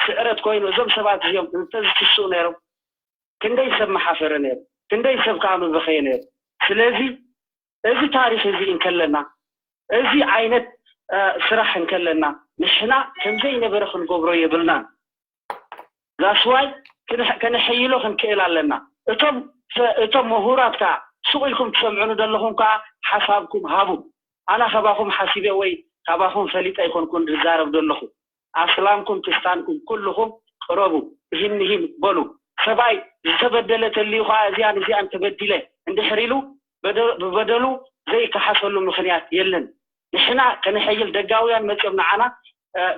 ስዕረት ኮይኑ እዞም ሰባት እዚኦም እንተዝትስኡ ነይሮም ክንደይ ሰብ መሓፈረ ነይሩ፣ ክንደይ ሰብ ከዓ ምበኸየ ነይሩ። ስለዚ እዚ ታሪኽ እዚ እንከለና፣ እዚ ዓይነት ስራሕ እንከለና፣ ንሕና ከምዘይነበረ ክንገብሮ የብልናን። ዛስዋይ ከነሐይሎ ክንክእል ኣለና። እቶም እቶም ምሁራት ከዓ ሱቕ ኢልኩም ትሰምዑኒ ዘለኹም ከዓ ሓሳብኩም ሃቡ። ኣና ካባኹም ሓሲበ ወይ ካባኹም ፈሊጠ ኣይኮንኩን ዝዛረብ ዘለኹ። ኣስላምኩም ክስታንኩም ኩልኹም ቅረቡ፣ እሂን ምሂን በሉ። ሰብኣይ ዝተበደለ ተልዩ ከዓ እዚኣን እዚኣን ተበዲለ እንድሕር ኢሉ ብበደሉ ዘይከሓሰሉ ምኽንያት የለን። ንሕና ከነሐይል ደጋውያን መፅኦም ንዓና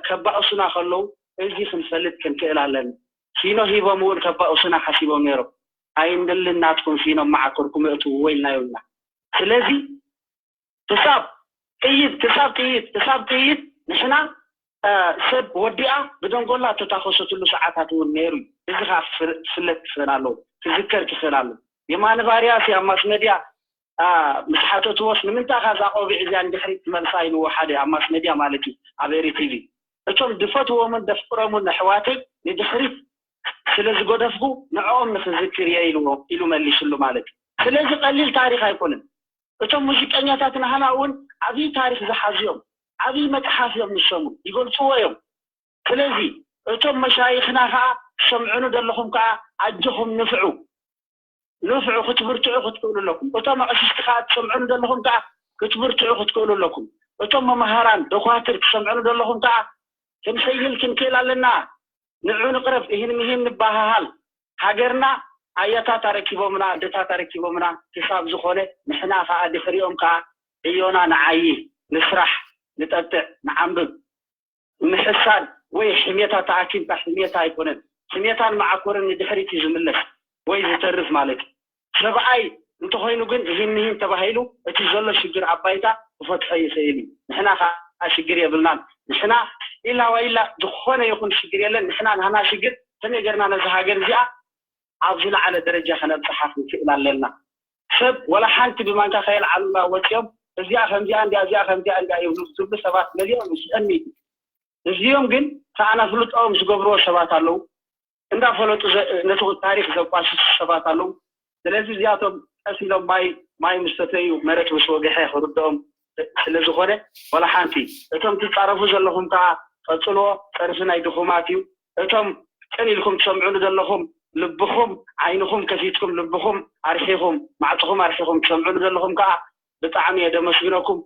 ከባእሱና ከለዉ እዚ ክንፈልጥ ክንክእል ኣለና። ፊኖ ሂቦም እውን ከባእሱና ሓሲቦም ነይሮም። ኣይንልን ናትኩም ፊኖም መዓኮርኩም እእትውዎ ኢልናዮም ኢና። ስለዚ ክሳብ ጥይት ክሳብ ጥይት ክሳብ ጥይት ንሕና ሰብ ወዲኣ ብደንጎላ እተታኸሰትሉ ሰዓታት እውን ነይሩ እዩ። እዚ ከዓ ክፍለጥ ክኽእል ኣለዎ፣ ክዝከር ክኽእል ኣለዎ። የማነ ባርያስ ኣብ ማስ መድያ ምስ ሓተትዎስ ንምንታይ እዛ ቆቢዕ እዚኣ ንድሕሪት ትመልሳ ኢልዎ ሓደ ኣብ ማስ መድያ ማለት እዩ ኣብ ኤሪ ቲቪ። እቶም ድፈትዎምን ደፍቅሮምን ኣሕዋተይ ንድሕሪት ስለ ዝገደፍኩ ንዕኦም ንክዝክር እየ ኢልዎ ኢሉ መሊስሉ ማለት እዩ። ስለዚ ቀሊል ታሪክ ኣይኮነን። እቶም ሙዚቀኛታት ናህና እውን ዓብዪ ታሪክ ዝሓዙ እዮም። ዓብዪ መፅሓፍ እዮም ንሶም ይገልፅዎ እዮም። ስለዚ እቶም መሻይኽና ከዓ ትሰምዑኒ ዘለኹም ከዓ ኣጆኹም ንፍዑ ንፍዑ ክትብርትዑ ክትክእሉ ኣለኩም። እቶም ኣቕሽሽቲ ከዓ ትሰምዑኒ ዘለኹም ከዓ ክትብርትዑ ክትክእሉ ኣለኩም። እቶም መምሃራን ደኳትር ትሰምዑኒ ዘለኹም ከዓ ክንሕይል ክንክእል ኣለና። ንዑ ንቅረብ እሂን ምሂን ንባሃሃል። ሃገርና ኣያታት ኣረኪቦምና ኣደታት ኣረኪቦምና ክሳብ ዝኾነ ንሕና ከዓ ድሕሪኦም ከዓ ዕዮና ንዓይ ንስራሕ ንጠጥዕ ንዓንብብ። ምሕሳድ ወይ ሕሜታ ተኣኪብካ ሕሜታ ኣይኮነን። ሕሜታን መዓኮርን ንድሕሪት እዩ ዝምለስ ወይ ዝተርፍ ማለት እዩ። ሰብኣይ እንተኾይኑ ግን እሂን ምሂን ተባሂሉ እቲ ዘሎ ሽግር ኣብ ባይታ ክፈትሖ ይኽእል እዩ። ንሕና ከዓ ሽግር የብልናን። ንሕና ኢላ ዋይላ ዝኾነ ይኹን ሽግር የለን። ንሕና ናህና ሽግር ከመይ ገርና ነዚ ሃገር እዚኣ ኣብ ዝለዓለ ደረጃ ከነብፅሓ ክንክእል ኣለና። ሰብ ወላ ሓንቲ ብማንካ ከየልዓሉና ወፂኦም እዚኣ ከምዚኣ እንዲያ እዚኣ ከምዚኣ እንዲያ ይብሉ ዝብሉ ሰባት መሊኦም ይስአኒ። እዚኦም ግን ከኣናፍልጦኦም ዝገብርዎ ሰባት ኣለዉ። እንዳፈለጡ ነቲ ታሪክ ዘቋሽሹ ሰባት ኣለዉ። ስለዚ እዚኣቶም ቀስ ኢሎም ማይ ማይ ምስ ሰተዩ መሬት ምስ ወግሐ ክርድኦም ስለ ዝኾነ ወላ ሓንቲ። እቶም ትፃረፉ ዘለኹም ከዓ ቀፅልዎ። ፀርፊ ናይ ድኹማት እዩ። እቶም ቅን ኢልኩም ትሰምዑኒ ዘለኹም ልብኹም ዓይንኹም ከፊትኩም ልብኹም ኣርሒኹም ማዕፅኹም ኣርሒኹም ትሰምዑኒ ዘለኹም ከዓ ብጣዕሚ እየ ደመስግነኩም።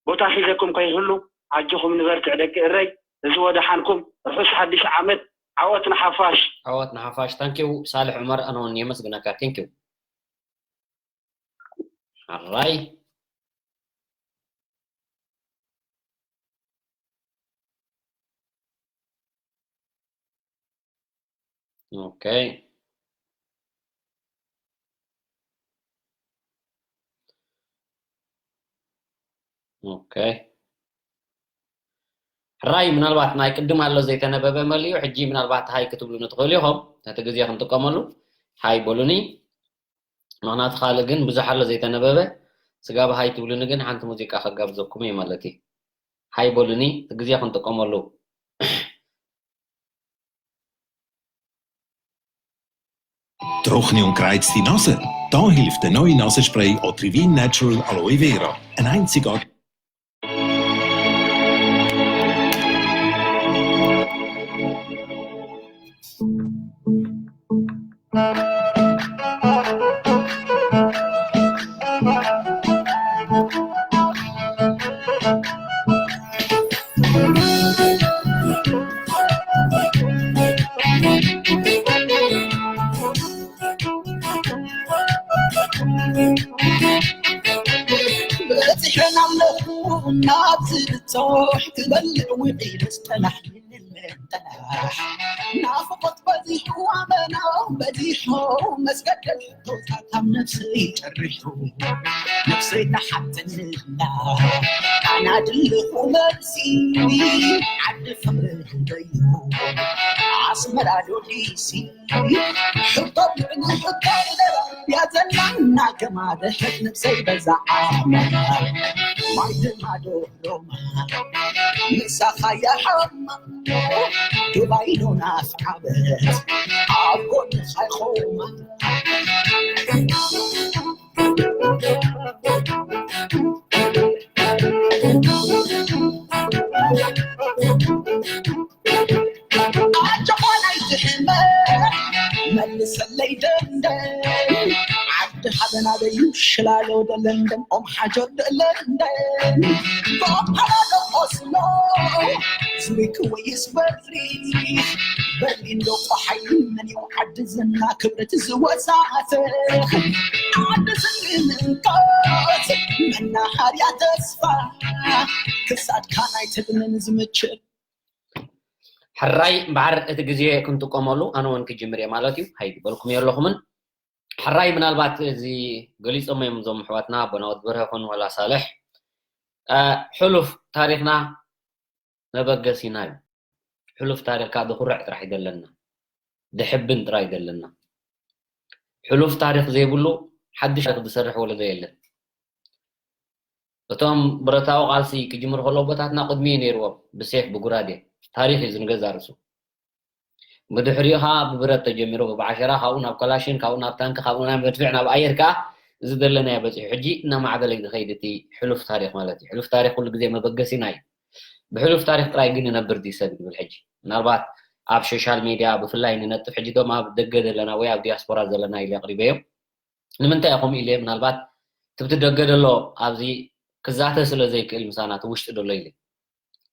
ቦታ ሒዘኩም ከይህሉ ኣጆኹም ንበርትዕ ደቂ እረይ። እዚ ወደሓንኩም ርሑስ ሓድሽ ዓመት። ዓወት ንሓፋሽ። ዓወት ንሓፋሽ። ታንኪው ሳልሕ ዑመር ኣነ እውን የመስግነካ። ቴንኪው። ሓራይ ኦኬ ኦኬ ሕራይ ምናልባት ናይ ቅድም ኣሎ ዘይተነበበ መሊኡ ሕጂ ምናልባት ሃይ ክትብሉኒ ትኽእሉ ኢኹም ነቲ ግዜ ክንጥቀመሉ ሃይ በሉኒ ምኽንያቱ ካልእ ግን ብዙሕ ኣሎ ዘይተነበበ ስጋብ ሃይ ትብሉኒ ግን ሓንቲ ሙዚቃ ከጋብዘኩም እየ ማለት እዩ ሃይ በሉኒ እቲ ግዜ ክንጥቀመሉ Droog neon krijt die nassen. Dan hilft de neue Nassenspray Otrivin Natural Aloe Vera. Een einzigartig. በፂሐን ኣለኹ ናብ ዝብፅሕ ክበልዕ ውዒለ ዝጠላሕ ናፍቆት በዚሑ ኣመናው በዚሑ መስገደል ሕቶታት ኣብ ነፍሰይ ጨሪሑ ነፍሰይ ተሓተንላ ኣና ድልኹ መልሲ ዓዲ ፍቕሪ ህበዩ ኣስመራ ዶ ዲሲ ሕቶ ብዕሊ ሕቶ ያዘላና ገማደ ሕት ነፍሰይ በዛ ዓመት ማይ ድማ ዶሮማ ምሳኻ የሓማ ዱባይ ዶ ናፍዓበት ኣብ ጎንኻ ይኾማ። ኣጆኻ ናይ ዝሕመ መልሰለይ ደንደን ዓዲ ሓበና ደዩ ሽላሎ ደለንደን ኦም ሓጆር ደለንደን ባፓላ ዶ ኦስሎ ዙሪክ ወይስ በርሊን በርሊን ዶ ቆሓይ መን እዩ ዓዲ ዝና ክብረት ዝወሳተ ዓዲ ዝንምንቀት መናሃርያ ተስፋ ክሳድካ ናይ ትልምን ዝምችል ሕራይ እምበዓር እቲ ግዜ ክንጥቀመሉ ኣነ እውን ክጅምር እየ ማለት እዩ። ሃይ ዝበልኩም የለኹምን። ሕራይ ምናልባት እዚ ገሊጾም እዮም እዞም ኣሕዋትና ኣቦና ወዲ በርሀ ኮኑ ዋላ ሳልሕ። እ፣ ሕሉፍ ታሪኽና መበገሲና እዩ። ሕሉፍ ታሪኽካ ድኹርዕ ጥራሕ ይደለና፣ ድሕብን ጥራይ ይደለና። ሕሉፍ ታሪኽ ዘይብሉ ሓድሽ ታሪኽ ዝሰርሕ ወለዶ የለን። እቶም ብረታዊ ቃልሲ ክጅምሩ ከለዉ ኣቦታትና ቅድሚ እዩ ነይርዎም፣ ብሴፍ ብጉራዴ። ታሪኽ እዩ ዝንገዛ ርእሱ። ብድሕሪኡ ኸዓ ብብረት ተጀሚሩ፣ ብብዓሸራ፣ ካብኡ ናብ ከላሽን፣ ካብኡ ናብ ታንኪ፣ ካብኡ ናብ መድፍዕ፣ ናብ ኣየር ከኣ እዚ ዘለናዮ በጺሑ። ሕጂ እናማዕበለ እዩ ዝኸይድ እቲ ሕሉፍ ታሪኽ ማለት እዩ። ሕሉፍ ታሪኽ ኩሉ ግዜ መበገሲና እዩ። ብሕሉፍ ታሪኽ ጥራይ ግን ይነብር ድዩ ሰብ ይብል ሕጂ። ምናልባት ኣብ ሶሻል ሜድያ ብፍላይ ንነጥፍ ሕጂ እቶም ኣብ ደገ ዘለና ወይ ኣብ ዲያስፖራ ዘለና ኢለ ኣቕሪበዮም። ንምንታይ እየ ከምኡ ኢለ? ምናልባት ትብቲ ደገ ደሎ ኣብዚ ክዛተ ስለ ዘይክእል ምሳና እቲ ውሽጢ ደሎ ኢለ።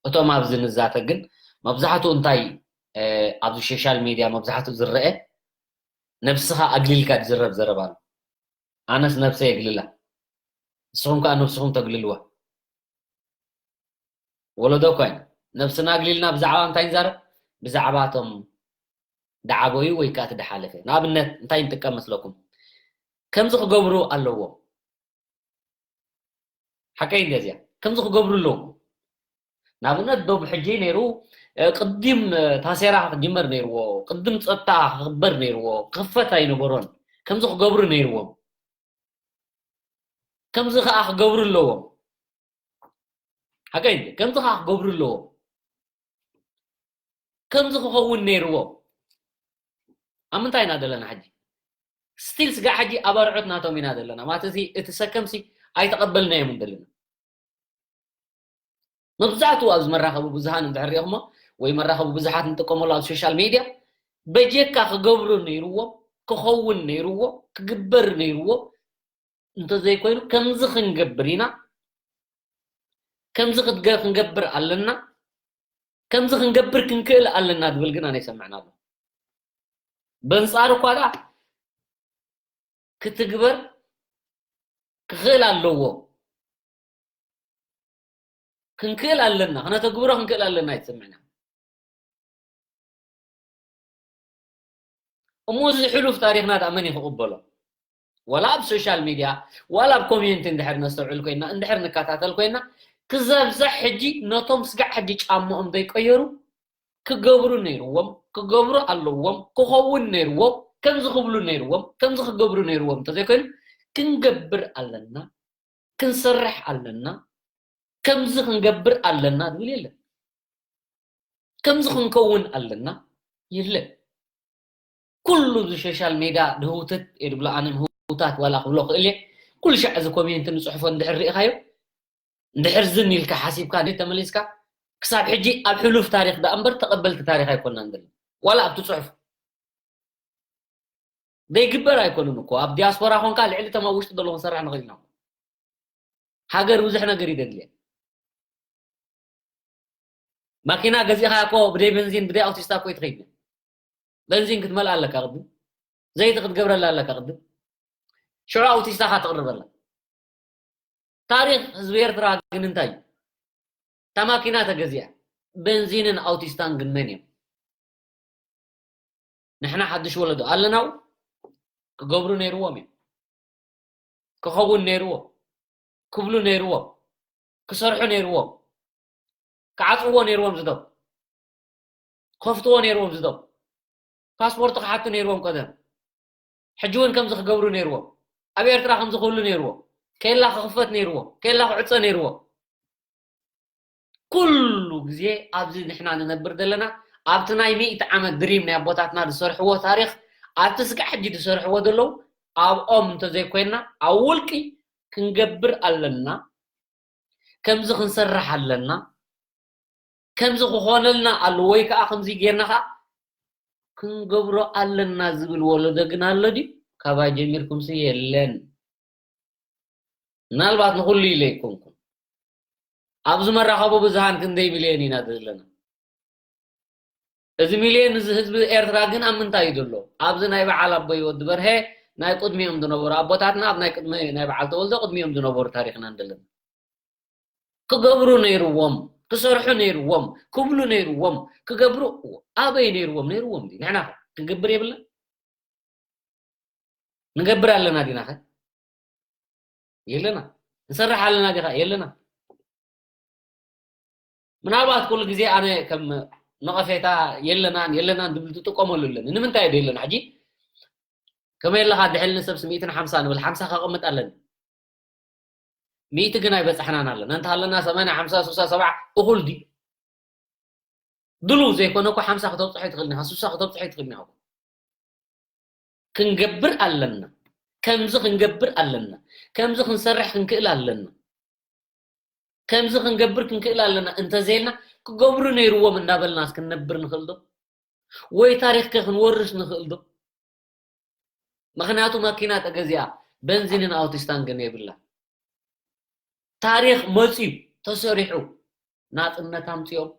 እቶም ኣብዚ ንዛተ ግን መብዛሕትኡ እንታይ፣ እ፣ ኣብዚ ሶሻል ሜድያ መብዛሕትኡ ዝረአ ነብስኻ ኣግሊልካ ዝዝረብ ዘረባ ኣሎ። ኣነስ ነብሰይ የግልላ፣ ንስኹም ከኣ ነብስኹም ተግልልዋ። ወለዶ እኳ ኢና ነብስና ኣግሊልና ብዛዕባ እንታይ ንዛረብ? ብዛዕባ እቶም ደዓበዩ ወይ ከኣ እቲ ደሓለፈ። ንኣብነት እንታይ ንጥቀም መስለኩም? ከምዚ ክገብሩ ኣለዎም። ሓቀይ እንደዚያ። ከምዚ ክገብሩ ኣለዎም። ንኣብነት ዶብ ሕጂ ነይሩ፣ እ፣ ቅድም፣ እ፣ ታሴራ ክጅመር ነይርዎ፣ ቅድም ጸጥታ ክኽበር ነይርዎ፣ ክኽፈት ኣይነበሮን። ከምዚ ክገብሩ ነይርዎም። ከምዚ ከኣ ክገብሩ ኣለዎም። ሓቀይ እንዴ? ከምዚ ከኣ ክገብሩ ኣለዎም። ከምዚ ክኸውን ነይርዎ። ኣብ ምንታይ ኢና ዘለና ሕጂ? ስቲል ስጋዕ ሕጂ ኣብ ኣርዑት ናቶም ኢና ዘለና። ማለት እዚ፣ እቲ ሰከምሲ ኣይተቐበልናዮምን ዘለና። መብዛሕትኡ ኣብዚ መራኸቢ ብዙሃን እንድሕር ሪኢኹሞ ወይ መራኸቢ ብዙሓት ንጥቀመሉ ኣብ ሶሻል ሜድያ በጀካ ክገብሩ ነይርዎም፣ ክኸውን ነይርዎ፣ ክግበር ነይርዎ፣ እንተዘይኮይኑ ከምዚ ክንገብር ኢና፣ ከምዚ ክትገ-፣ ክንገብር ኣለና፣ ከምዚ ክንገብር ክንክእል ኣለና ዝብል ግን ኣነ ይሰምዕና ኣሎ። በንጻሩ እኳ ደኣ ክትግበር ክኽእል ኣለዎ። ክንክእል ኣለና፣ ክነተግብሮ ክንክእል ኣለና እዩ ዝስምዕና። እሞ እዚ ሕሉፍ ታሪኽና ደኣ መን እዩ ክቕበሎ? ዋላ ኣብ ሶሻል ሚድያ፣ ዋላ ኣብ ኮሚኒቲ እንድሕር ነስተውዕል ኮይና፣ እንድሕር ንከታተል ኮይና፣ ክዘብዘሕ ሕጂ ነቶም ስጋዕ ሕጂ ጫምኦም ዘይቀየሩ ክገብሩ ነይርዎም፣ ክገብሩ ኣለዎም፣ ክኸውን ነይርዎም፣ ከምዚ ክብሉ ነይርዎም፣ ከምዚ ክገብሩ ነይርዎም እንተዘይኮይኑ፣ ክንገብር ኣለና፣ ክንሰርሕ ኣለና፣ ከምዚ ክንገብር ኣለና ዝብል የለን። ከምዚ ክንከውን ኣለና የለን። ኩሉ እዚ ሶሻል ሜድያ ድህውትት እየ ድብሎ፣ ኣነ ምህውታት ዋላ ክብሎ ክእል እየ። ኩሉ ሻዕ እዚ ኮሜንት ንጽሕፎ እንድሕር ርኢኻዮ፣ እንድሕር ዝን ኢልካ ሓሲብካ እንዴ ተመሊስካ፣ ክሳብ ሕጂ ኣብ ሕሉፍ ታሪኽ ደኣ እምበር ተቐበልቲ ታሪኽ ኣይኮንናን ዘለና። ዋላ ኣብቲ ጽሑፍ ዘይግበር ኣይኮኑን እኮ። ኣብ ዲያስፖራ ኾንካ ልዕሊ እቶም ኣብ ውሽጢ ዘለኹ ክንሰርሕ ንኽእል ኢና። ሃገር ብዙሕ ነገር እዩ ደድልያ። ማኪና ገዚእኻ እኮ ብደይ በንዚን፣ ብደይ ኣውቲስታ እኮ ይትኸይድ። በንዚን ክትመልኣ ኣለካ ቅድም። ዘይቲ ክትገብረላ ኣለካ ቅድም። ሽዑ ኣውቲስታኻ ትቕርበላ። ታሪኽ ህዝቢ ኤርትራ ግን እንታይ እዩ? እታ ማኪና ተገዚኣ። በንዚንን ኣውቲስታን ግን መን እዮም? ንሕና ሓድሽ ወለዶ ኣለናው? ክገብሩ ነይርዎም እዮም። ክኸውን ነይርዎ። ክብሉ ነይርዎም። ክሰርሑ ነይርዎም። ክዓጽውዎ ነይርዎም ዝዶብ። ከፍትዎ ነይርዎም ዝዶብ። ፓስፖርት ክሓቱ ነይርዎም ቀደም። ሕጂ እውን ከምዚ ክገብሩ ነይርዎም። ኣብ ኤርትራ ከምዚ ክህሉ ነይርዎ። ኬላ ክኽፈት ነይርዎ። ኬላ ክዕጸ ነይርዎ። ኩሉ ግዜ ኣብዚ ንሕና ንነብር ዘለና ኣብቲ ናይ ሚእቲ ዓመት ድሪም ናይ ኣቦታትና ዝሰርሕዎ ታሪኽ ኣብቲ ስጋዕ ሕጂ ዝሰርሕዎ ዘለዉ ኣብኦም እንተዘይኮይንና ኣብ ውልቂ ክንገብር ኣለና። ከምዚ ክንሰርሕ ኣለና። ከምዚ ክኾነልና ኣሎ ወይ ከዓ ከምዚ ጌርና ከዓ ክንገብሮ ኣለና ዝብል ወለዶ ግን ኣሎ ድዩ? ካባይ ጀሚርኩምሲ የለን። ምናልባት ንኹሉ ኢለ ኣይኮንኩን። ኣብዚ መራኸቢ ብዙሃን ክንደይ ሚልዮን ኢና ዘለና? እዚ ሚልዮን እዚ ህዝቢ ኤርትራ ግን ኣብ ምንታይ እዩ ዘሎ? ኣብዚ ናይ በዓል ኣቦይ ወዲ በርሀ ናይ ቅድሚኦም ዝነበሩ ኣቦታትና ኣብ ናይ ቅድሚ ናይ በዓል ተወልደ ቅድሚኦም ዝነበሩ ታሪኽና እንደለና ክገብሩ ነይርዎም፣ ክሰርሑ ነይርዎም፣ ክብሉ ነይርዎም፣ ክገብሩ ኣበይ ነይርዎም? ነይርዎም ድዩ? ንሕና ኸ ክንገብር የብልና? ንገብር ኣለና ዲና ኸ? የለና። ንሰርሕ ኣለና ዲኻ? የለና። ምናልባት ኩሉ ግዜ ኣነ ከም ነቐፌታ የለናን የለናን ዝብል ዝጥቀመሉ ኣለኒ። ንምንታይ ዶ የለና? ሕጂ ከመይ ኣለኻ ድሕል ንሰብስ ሚእትን ሓምሳ ንብል ሓምሳ ከቐምጥ ኣለኒ። ሚእቲ ግን ኣይበጻሕናን ኣለና። እንተሃለና ሰማንያ፣ ሓምሳ፣ ስሳ፣ ሰብዓ እኹል ድዩ? ድሉው ዘይኮነ እኮ ሓምሳ ከተብጽሖ ይትኽእል ኢኻ፣ ስሳ ከተብጽሖ ይትኽእል ኢኻ። ክንገብር ኣለና። ከምዚ ክንገብር ኣለና። ከምዚ ክንሰርሕ ክንክእል ኣለና። ከምዚ ክንገብር ክንክእል ኣለና እንተዘይልና ክገብሩ ነይርዎም እንዳበልና እስክንነብር ንኽእል ዶ? ወይ ታሪኽከ ክንወርስ ንኽእል ዶ? ምኽንያቱ መኪና ተገዚኣ በንዚንን ኣውቲስታንግን የብላ። ታሪኽ መፅዩ ተሰሪሑ ናፅነት ኣምፅኦም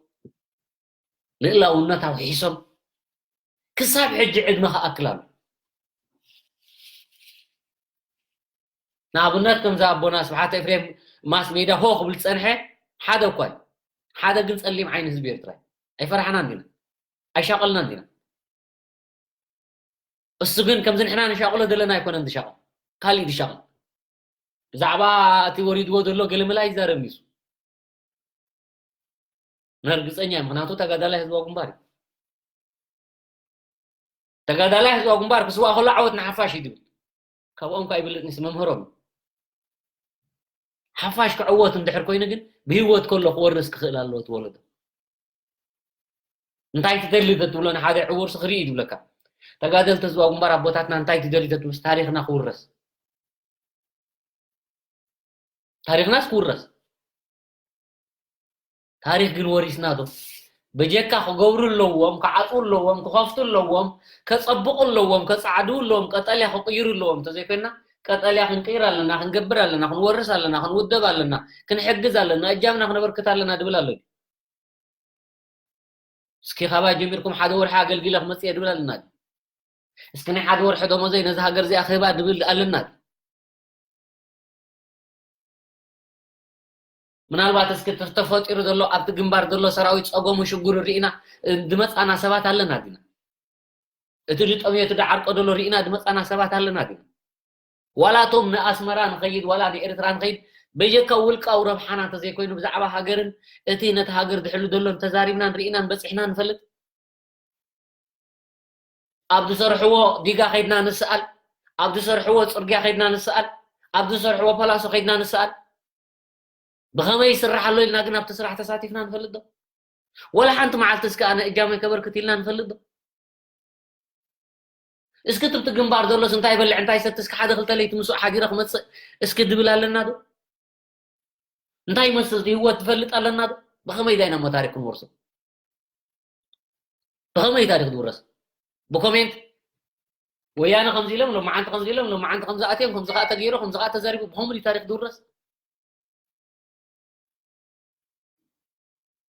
ልእላውነት ኣውሒሶም ክሳብ ሕጂ ዕድመ ክኣክል ኣሎ። ንኣብነት ከምዚ ኣቦና ስብሓት ኤፍሬም ማስ ሜዳ ሆ ክብል ዝፀንሐ ሓደ እኳ እዩ። ሓደ ግን ፀሊም ዓይኒ ህዝቢ ኤርትራ እዩ። ኣይፈራሕናን ዲና? ኣይሻቐልናን ዲና? እሱ ግን ከምዚ ንሕና ንሻቕሎ ዘለና ኣይኮነን ዝሻቐል፣ ካሊእ ዝሻቐል። ብዛዕባ እቲ ወሪድዎ ዘሎ ገለመላ ይዛረብ ንሱ። ንርግፀኛ እዩ፣ ምኽንያቱ ተጋዳላይ ህዝባዊ ግንባር እዩ። ተጋዳላይ ህዝባዊ ግንባር ክስዋእ ከሎ ዓወት ንሓፋሽ እዩ ዝብል። ካብኦም ከ ኣይብልጥ ንስ መምህሮም እዩ። ሓፋሽ ክዕወት እንድሕር ኮይኑ ግን ብህይወት ከሎ ክወርስ ክኽእል ኣለዎ እቲ ወለዶ። እንታይ ትደሊ ተትብሎ ንሓደ ዕውር ስኽሪ እዩ ዝብለካ። ተጋደልቲ ህዝባዊ ግንባር ኣቦታትና እንታይ ትደሊ ተትብሎስ ታሪኽና ክውረስ። ታሪኽናስ ክውረስ። ታሪኽ ግን ወሪስና ዶ? በጀካ ክገብሩ ኣለዎም፣ ክዓፅዉ ኣለዎም፣ ክኸፍቱ ኣለዎም፣ ከፀብቑ ኣለዎም፣ ከፃዕድዉ ኣለዎም፣ ቀጠልያ ክቕይሩ ኣለዎም። እንተዘይኮይና ቀጠልያ ክንቅይር ኣለና፣ ክንገብር ኣለና፣ ክንወርስ ኣለና፣ ክንውደብ ኣለና፣ ክንሕግዝ ኣለና፣ እጃምና ክነበርክት ኣለና ድብል ኣሎ። እስኪ ካባይ ጀሚርኩም ሓደ ወርሒ ኣገልጊለ ክመፅእ እየ ድብል ኣለና። እስኪ ናይ ሓደ ወርሒ ደሞዘይ ነዚ ሃገር እዚኣ ክህባ ድብል ኣለና። ምናልባት እስኪ ተፈጢሩ ዘሎ ኣብቲ ግንባር ዘሎ ሰራዊት ፀገሙ ሽግሩ ርኢና ዝመፃና ሰባት ኣለና ዲና? እቲ ዝጠምዮ እቲ ዝዓርቆ ዘሎ ርኢና ዝመፃና ሰባት ኣለና ዲና? ዋላ እቶም ንኣስመራ ንኸይድ ዋላ ንኤርትራ ንኸይድ በጀካ ውልቃዊ ረብሓና እንተዘይኮይኑ ብዛዕባ ሃገርን እቲ ነቲ ሃገር ዝሕሉ ዘሎ እንተዛሪብናን ርኢናን በፂሕና ንፈልጥ? ኣብ ዝሰርሕዎ ዲጋ ከይድና ንስኣል፣ ኣብ ዝሰርሕዎ ፅርግያ ከይድና ንስኣል፣ ኣብ ዝሰርሕዎ ፓላሶ ከይድና ንስኣል። ብኸመይ ይስራሕ ኣሎ ኢልና ግን ኣብቲ ስራሕ ተሳቲፍና ንፈልጥ ዶ? ወላ ሓንቲ መዓልቲ እስከ ኣነ እጃመይ ከበርክት ኢልና ንፈልጥ ዶ? እስኪ ትብቲ ግንባር ዘሎስ እንታይ ይበልዕ እንታይ ይሰቲ እስኪ ሓደ ክልተ ለይቲ ምስኡ ሓዲረ ክመፅእ እስኪ ድብል ኣለና ዶ? እንታይ ይመስል ህይወት ትፈልጥ ኣለና ዶ? ብኸመይ ዳይና እሞ ታሪክ ክንወርሶ? ብኸመይ ታሪክ ዝውረስ? ብኮሜንት ወያነ ከምዚ ኢሎም ሎማዓንቲ ከምዚ ኢሎም ሎማዓንቲ ከምዚ ኣትዮም ከምዚ ከዓ ተገይሩ ከምዚ ከዓ ተዘሪቡ ብኸምኡ ድዩ ታሪክ ዝውረስ?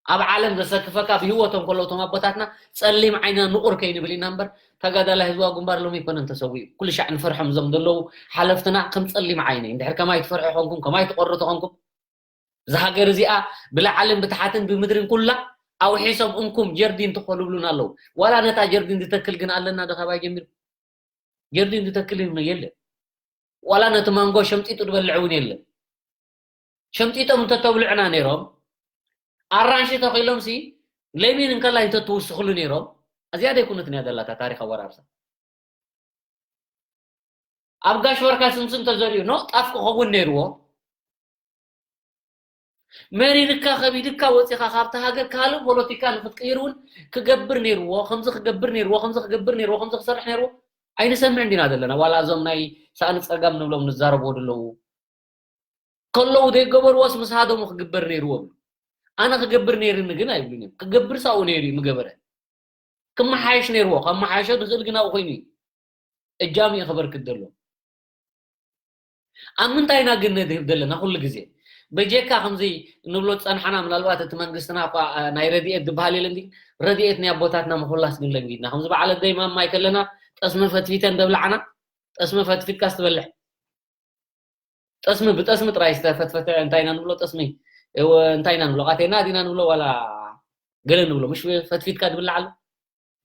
ኣብ ዓለም ዘሰክፈካ ብህይወቶም ከለዉ እቶም ኣቦታትና ፀሊም ዓይንና ንቑር ከይንብል ኢና እምበር ተጋዳላይ ህዝባዊ ግንባር ሎሚ ኣይኮነን ተሰዊኡ። ኩሉ ሻዕ ንፈርሖም እዞም ዘለዉ ሓለፍትና ከም ፀሊም ዓይኒ እንድሕር ከማይ ትፈርሑ ኾንኩም ከማይ ትቆሩ ተኾንኩም እዛ ሃገር እዚኣ ብላዕልን ብታሕትን ብምድርን ኩላ ኣውሒሶም እንኩም ጀርዲን ትኾልብሉና ኣለዉ። ዋላ ነታ ጀርዲን ዝተክል ግን ኣለና ዶ ካባይ ጀሚሩ? ጀርዲን ዝተክል የለን። ዋላ ነቲ ማንጎ ሸምጢጡ ዝበልዕ እውን የለን። ሸምጢጦም እንተተብልዑና ነይሮም ኣራንሺ ተኺሎም ሲ ለሚን እንከላይ እንተትውስኽሉ ነይሮም እዚኣ ደይኩነት እያ ዘላታ ታሪኽ ኣወራርሳ ኣብ ጋሽ ወርካ ስምስም ተዘሪኡ ኖ ጣፍ ክኸውን ነይርዎ መሪርካ ከቢድካ ወፂኻ ካብቲ ሃገር ካልእ ፖለቲካ ንክትቅይር እውን ክገብር ነይርዎ፣ ከምዚ ክገብር ነይርዎ፣ ከምዚ ክገብር ነይርዎ፣ ከምዚ ክሰርሕ ነይርዎ ኣይንሰምዕን ዲና ዘለና። ዋላ እዞም ናይ ሳእኒ ፀጋም ንብሎም ንዛረብዎ ዘለዉ ከለዉ ዘይገበርዎስ ምስ ሃደሙ ክግበር ነይርዎ ይብሉ። ኣነ ክገብር ነይርኒ ግን ኣይብሉን እዮም። ክገብር ሳኡ ነይሩ እዩ ምገበረ። ክመሓየሽ ነይርዎ። ከመሓየሾ ዝኽእል ግን ኣብኡ ኮይኑ እዩ። እጃም እዩ ከበርክት ዘሎ። ኣብ ምንታይ ኢና ግን ነድህብ ዘለና ኩሉ ግዜ? በጀካ ከምዚ ንብሎ ዝጸንሓና፣ ምናልባት እቲ መንግስትና እኳ፣ እ፣ ናይ ረድኤት ዝበሃል የለን ድዩ? ረድኤት ናይ ኣቦታትና ምኹላስ ግን ለሚድና። ከምዚ በዓል ኣደይ ማማይ ከለና ጠስሚ ፈትፊተን ደብላዓና፣ ጠስሚ ፈትፊትካስ ትበልዕ። ጠስሚ ብጠስሚ ጥራይ ዝተፈትፈተ እንታይ ኢና ንብሎ? ጠስሚ፣ እወ፣ እንታይ ኢና ንብሎ? ቃቴና ዲና ንብሎ ዋላ ገለ ንብሎ? ምሽ ፈትፊትካ ድብላዕ ኣሎ።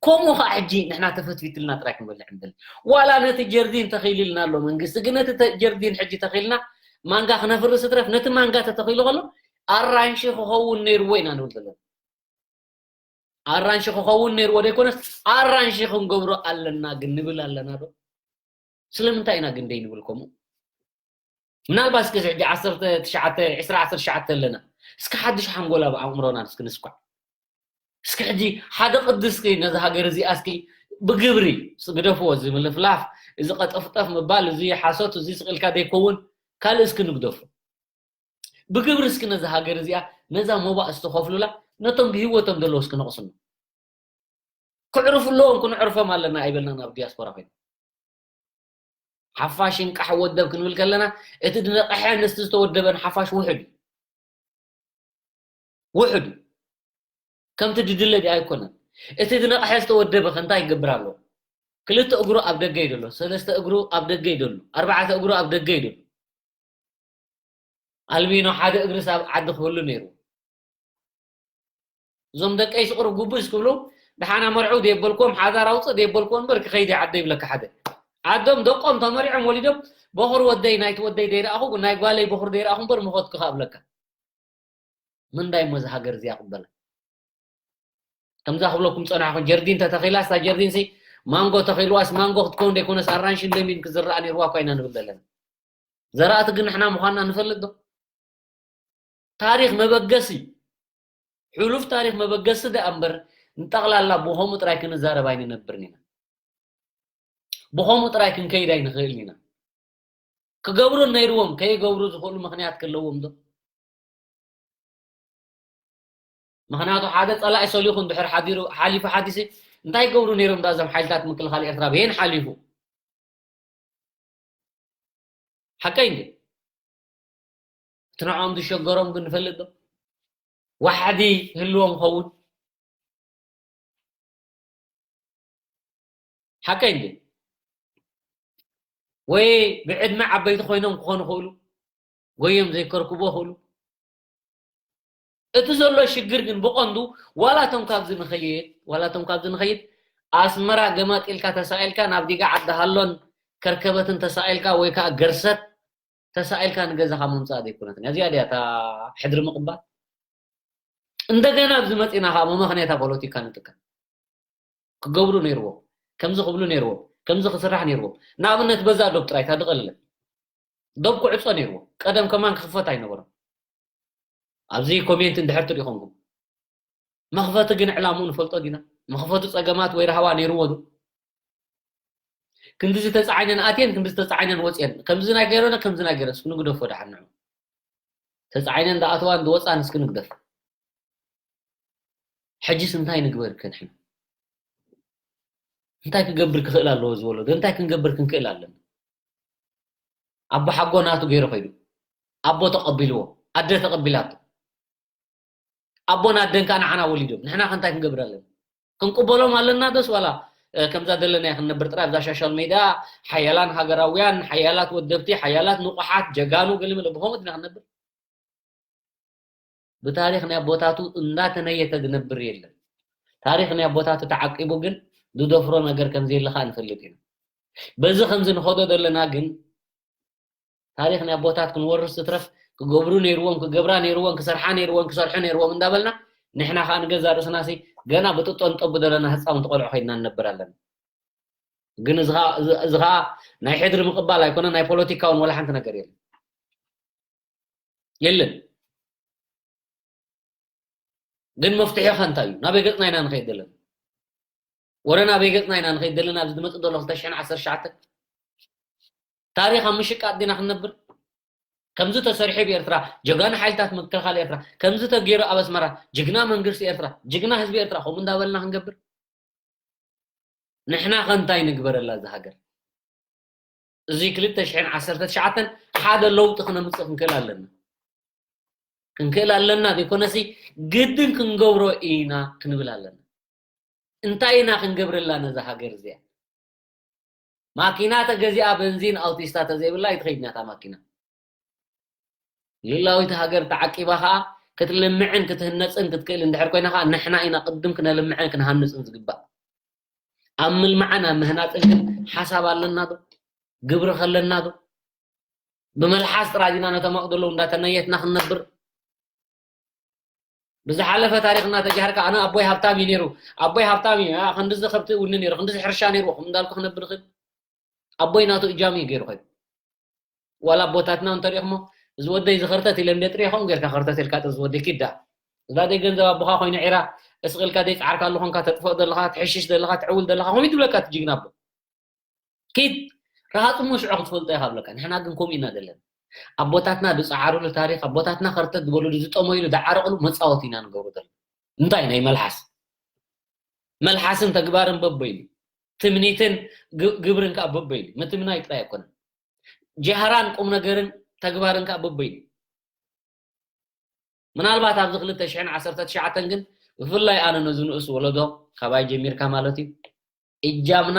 ከምኡ ኸዓ ሕጂ ንሕና ተፈትፊትልና ጥራይ ክንበልዕ ንደሊ። ዋላ ነቲ ጀርዲን ተኺልልና ኣሎ መንግስቲ፣ ግን ነቲ ተ-፣ ጀርዲን ሕጂ ተኺልና ማንጋ ክነፍርስ ትረፍ፣ ነቲ ማንጋ ተተኺሉ ከሎ ኣራንሺ ክኸውን ነይርዎ ኢና ንብል ዘለና። ኣራንሺ ክኸውን ነይርዎ ዘይኮነስ ኣራንሺ ክንገብሮ ኣለና ግን ንብል ኣለና ዶ? ስለምንታይ ኢና ግን ደይንብል ከምኡ? ምናልባት እስኪ ሕጂ ዓሰርተ ትሽዓተ፣ ዕስራ ዓሰርተ ትሽዓተ ኣለና። እስኪ ሓድሽ ሓንጎል ኣብ ኣእምሮና እስኪ ንስኳዕ። እስኪ ሕጂ ሓደ ቅዲ እስኪ ነዛ ሃገር እዚኣ እስኪ ብግብሪ፣ እስኪ ግደፍዎ፣ እዚ ምልፍላፍ፣ እዚ ቀጠፍጠፍ ምባል፣ እዚ ሓሶት፣ እዚ ስቕ ኢልካ ዘይከውን ካልእ እስኪ ንግደፎ። ብግብሪ እስኪ ነዛ ሃገር እዚኣ፣ ነዛ ሞባእ ዝተኸፍሉላ፣ ነቶም ብህይወቶም ዘለዉ እስኪ ነቕስኖም። ክዕርፉ ኣለዎም፣ ክንዕርፎም ኣለና ኣይበልናን ኣብ ዲያስፖራ ኮይና። ሓፋሽን ቃሕ ወደብ ክንብል ከለና፣ እቲ ዝነቕሐ ምስቲ ዝተወደበን ሓፋሽ ውሑድ እዩ። ውሑድ እዩ። ከምቲ ድድለ ድኣ ኣይኮነን። እቲ ዝነቕሐ ዝተወደበ ከ እንታይ ይገብር ኣሎ? ክልተ እግሩ ኣብ ደገ እዩ ዘሎ፣ ሰለስተ እግሩ ኣብ ደገ እዩ ዘሎ፣ ኣርባዕተ እግሩ ኣብ ደገ እዩ ዘሎ። ኣልቢኖ ሓደ እግርስ ኣብ ዓዲ ክህሉ ነይሩ። እዞም ደቀይ ስቑር ጉብዝ ክብሉ፣ ደሓና መርዑ ደየበልክዎም፣ ሓዳር ኣውፅእ ደየበልክዎ እምበር ክኸይድ እየ ዓደ ይብለካ ሓደ። ዓዶም ደቆም ተመሪዖም ወሊዶም፣ በኹር ወደይ ናይቲ ወደይ ደይረኣኹ፣ ናይ ጓለይ በኹር ደይረኣኹ እምበር ምኸድኩ ከ እብለካ። ምንዳይ እሞ እዛ ሃገር እዚኣ ክበላ። ከምዛ ክብለኩም ጸናሕኩ፣ ጀርዲን ተተኺላስ፣ እታ ጀርዲንሲ ማንጎ ተኺልዋስ ማንጎ ክትከውን ዘይኮነስ ኣራንሽን ለሚን ክዝራእ ነይርዋ እኳ ኢና ንብል ዘለና። ዘራእቲ ግን ንሕና ምዃንና ንፈልጥ ዶ? ታሪኽ መበገሲ፣ ሕሉፍ ታሪኽ መበገሲ ደኣ እምበር፣ ንጠቕላላ ብኸምኡ ጥራይ ክንዛረብ ኣይንነብርን ኢና። ብኸምኡ ጥራይ ክንከይድ ኣይንኽእልን ኢና። ክገብሩ ነይርዎም፣ ከይገብሩ ዝኽእሉ ምኽንያት ክህልዎም ዶ? ምኽንያቱ ሓደ ጸላኢ ሰሊኹ እንድሕር ሓዲሩ፣ ሓሊፉ ሓዲሲ፣ እንታይ ይገብሩ ነይሮም ዳ እዞም ሓይልታት ምክልኻል ኤርትራ ብሄን ሓሊፉ? ሓቀይ እንዴ? እቲ ንዕኦም ዝሸገሮም ግን ንፈልጥ ዶ? ዋሕዲ ህልዎም ኸውን? ሓቀይ እንዴ? ወይ ብዕድመ ዓበይቲ ኮይኖም ክኾኑ ይኽእሉ፣ ጎዮም ዘይከርክቦ ይኽእሉ። እቲ ዘሎ ሽግር ግን ብቐንዱ ዋላ እቶም ካብዚ ንኸይድ፣ ዋላ እቶም ካብዚ ንኸይድ፣ ኣስመራ ገመጥ ኢልካ ተሳኢልካ ናብ ዲጋ ዓዲ ሃሎን ከርከበትን ተሳኢልካ ወይ ከዓ ገርሰት ተሳኢልካ ንገዛኻ ምምጻእ ዘይኮነትን እያ። እዚኣ ድያ እታ ሕድሪ ምቕባል? እንደገና ኣብዚ መጺና ከዓ መመኽነይታ ፖለቲካ ንጥቀም። ክገብሩ ነይርዎም፣ ከምዚ ክብሉ ነይርዎም፣ ከምዚ ክስራሕ ነይርዎም። ንኣብነት በዛ ዶብ ጥራይ እታ ድቐልለ። ዶብ ክዕጾ ነይርዎ። ቀደም ከማን ክኽፈት ኣይነበሮን። ኣብዚ ኮሜንት እንድሕር ትሪኢ ኮንኩም። መኽፈቲ ግን ዕላምኡ ንፈልጦ ዲና? መኽፈቱ ጸገማት ወይ ራህዋ ነይርዎ ዶ? ክንዲ ዝተጻዕነን ኣትየን፣ ክንዲ ዝተጻዕነን ወጽየን። ከምዚ ናይ ገይረነ፣ ከምዚ ናይ ገይረ። እስኪ ንግደፎ ደሓን ንዑ። ተጻዒነን ዝኣተዋን ዝወጻን እስኪ ንግደፍ። ሕጂስ እንታይ ንግበር ከ ንሕና? እንታይ ክገብር ክኽእል ኣለዎ እዚ ወለዶ? እንታይ ክንገብር ክንክእል ኣለና? ኣቦ ሓጎ ናቱ ገይሩ ከይዱ። ኣቦ ተቐቢልዎ። ኣደ ተቐቢላቶ። ኣቦን ኣደን ከኣ ንዓና ወሊዶም። ንሕና ከ እንታይ ክንገብር ኣለና? ክንቅበሎም ኣለና ዶስ ዋላ፣ እ፣ ከምዛ ዘለናዮ ክንነብር ጥራይ ኣብዛ ሻሻል ሜዳ ሓያላን ሃገራውያን፣ ሓያላት ወደብቲ፣ ሓያላት ንቑሓት፣ ጀጋኑ ገለ መለ ብኸምኡ ድና ክንነብር? ብታሪኽ ናይ ኣቦታቱ እንዳተነየተ ዝነብር የለን። ታሪኽ ናይ ኣቦታቱ ተዓቂቡ ግን ዝደፍሮ ነገር ከም ዘየለ ከኣ ንፈልጥ ኢና። በዚ ከምዚ ንኸዶ ዘለና ግን ታሪኽ ናይ ኣቦታት ክንወርስ ዝትረፍ ክገብሩ ነይርዎም፣ ክገብራ ነይርዎም፣ ክሰርሓ ነይርዎም፣ ክሰርሑ ነይርዎም እንዳበልና ንሕና ከኣ ንገዛ ርእስናሲ ገና ብጥጦ ንጠቡ ዘለና ህፃውንቲ ቆልዑ ኮይንና ንነብር ኣለና። ግን እዚ ኸኣ፣ እዚ፣ እዚ ኸኣ ናይ ሕድሪ ምቕባል ኣይኮነ፣ ናይ ፖለቲካ እውን ወላ ሓንቲ ነገር የለን። የለን። ግን መፍትሒ ከ እንታይ እዩ? ናበይ ገጽና ኢና ንኸይድ ዘለና? ወረ ናበይ ገጽና ኢና ንኸይድ ዘለና? ኣብዚ ዝመጽእ ዘሎ ክልተ ሽሕን ዓሰርተ ትሽዓተን ታሪኽ ኣብ ምሽቃጥ ዲና ክንነብር? ከምዚ ተሰሪሑ ብኤርትራ፣ ጀጋኑ ሓይልታት ምክልኻል ኤርትራ፣ ከምዚ ተገይሩ ኣብ ኣስመራ፣ ጅግና መንግስቲ ኤርትራ፣ ጅግና ህዝቢ ኤርትራ፣ ከምኡ እንዳበልና ክንገብር? ንሕና ከ እንታይ ንግበረላ እዛ ሃገር? እዚ ክልተ ሽሕን ዓሰርተ ትሽዓተን ሓደ ለውጢ ክነምጽእ ክንክእል ኣለና። ክንክእል ኣለና ዘይኮነሲ፣ ግድን ክንገብሮ ኢና ክንብል ኣለና። እንታይ ኢና ክንገብረላ ነዛ ሃገር እዚኣ? ማኪና ተገዚኣ፣ በንዚን ኣውቲስታ ተዘይብላ ኣይትኸይድን እያ እታ ማኪና። ልላዊት ሃገር ተዓቂባ ኸኣ ክትልምዕን ክትህነጽን ክትክእል እንድሕር ኮይና ኸኣ፣ ንሕና ኢና ቅድም ክነልምዕን ክንሃንጽን ዝግባእ። ኣብ ምልማዕን ኣብ ምህናጽን ግን ሓሳብ ኣለና ዶ? ግብሪ ከለና ዶ? ብመልሓስ ጥራይ ዲና ነቶም ኣቕደሎ እንዳተነየትና ክንነብር? ብዝሓለፈ ታሪኽ እናተጃህርካ፣ ኣነ ኣቦይ ሃብታም እዩ ነይሩ፣ ኣቦይ ሃብታም እዩ፣ ኣ፣ ክንድዚ ከብቲ እውን ነይሩ፣ ክንድዚ ሕርሻ ነይሩ፣ ከም እንዳልኩ ክነብር ይኽእል። ኣቦይ ናቱ እጃም እዩ ገይሩ ኸይዱ። ዋላ ኣቦታትና እንተሪእኹሞ፣ እዚ ወደይ ዝኸርተት ኢለ እንደ ጥሪየ፣ ከምኡ ጌርካ ከርተት ኢልካ፣ እዚ ወደይ ኪዳ። እዛ ደይ ገንዘብ ኣቦኻ ኮይኑ ዒራ፣ እስቕ ኢልካ ደይ ጻዕርካ ኣለኹ፣ ኮንካ ተጥፍኦ ዘለኻ፣ ትሕሽሽ ዘለኻ፣ ትዕውል ዘለኻ፣ ከምኡ ትብለካ እቲ ጅግና ኣቦ። ኪድ፣ ረሃጽ እሞ ሽዑ ክትፈልጦ ኢኻ ብለካ። ንሕና ግን ከምኡ ኢና ዘለና። ኣቦታትና ዝጸዓሩሉ ታሪኽ፣ ኣቦታትና ከርተት ዝበሉሉ፣ ዝጠመዩሉ፣ ዝዓረቕሉ መጻወቲ ኢና ንገብሮ ዘለና። እንታይ ናይ መልሓስ? መልሓስን ተግባርን በበይኑ። ትምኒትን ግ-፣ ግብርን ከኣ በበይኑ። ምትምናይ ጥራይ ኣይኮነን። ጃህራን ቁም ነገርን ተግባርን ከኣ በበይኑ። ምናልባት ኣብዚ ክልተ ሽሕን ዓሰርተ ትሽዓተን ግን ብፍላይ ኣነ ነዚ ንኡስ ወለዶ ካባይ ጀሚርካ ማለት እዩ፣ እጃምና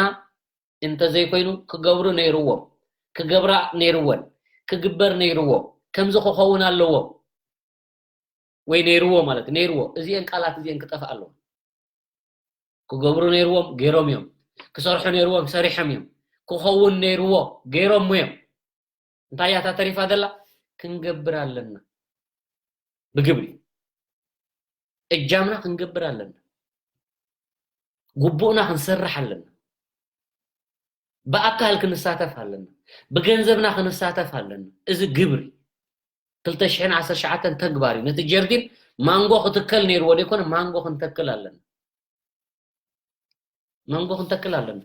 እንተዘይኮይኑ ክገብሩ ነይርዎም፣ ክገብራ ነይርወን፣ ክግበር ነይርዎ፣ ከምዚ ክኸውን ኣለዎ ወይ ነይርዎ ማለት ነይርዎ። እዚአን ቃላት እዚአን ክጠፍኣ ኣለዎ። ክገብሩ ነይርዎም ገይሮም እዮም። ክሰርሑ ነይርዎም ሰሪሖም እዮም። ክኸውን ነይርዎ ገይሮም እዮም። እንታይ እያ እታ ተሪፋ ዘላ? ክንገብር ኣለና። ብግብሪ እጃምና ክንገብር ኣለና። ግቡእና ክንሰርሕ ኣለና። ብኣካል ክንሳተፍ ኣለና። ብገንዘብና ክንሳተፍ ኣለና። እዚ ግብሪ ክልተ ሽሕን ዓሰርተ ትሽዓተን ተግባር እዩ። ነቲ ጀርዲን ማንጎ ክትከል ነይርዎ ዘይኮነ፣ ማንጎ ክንተክል ኣለና። ማንጎ ክንተክል ኣለና።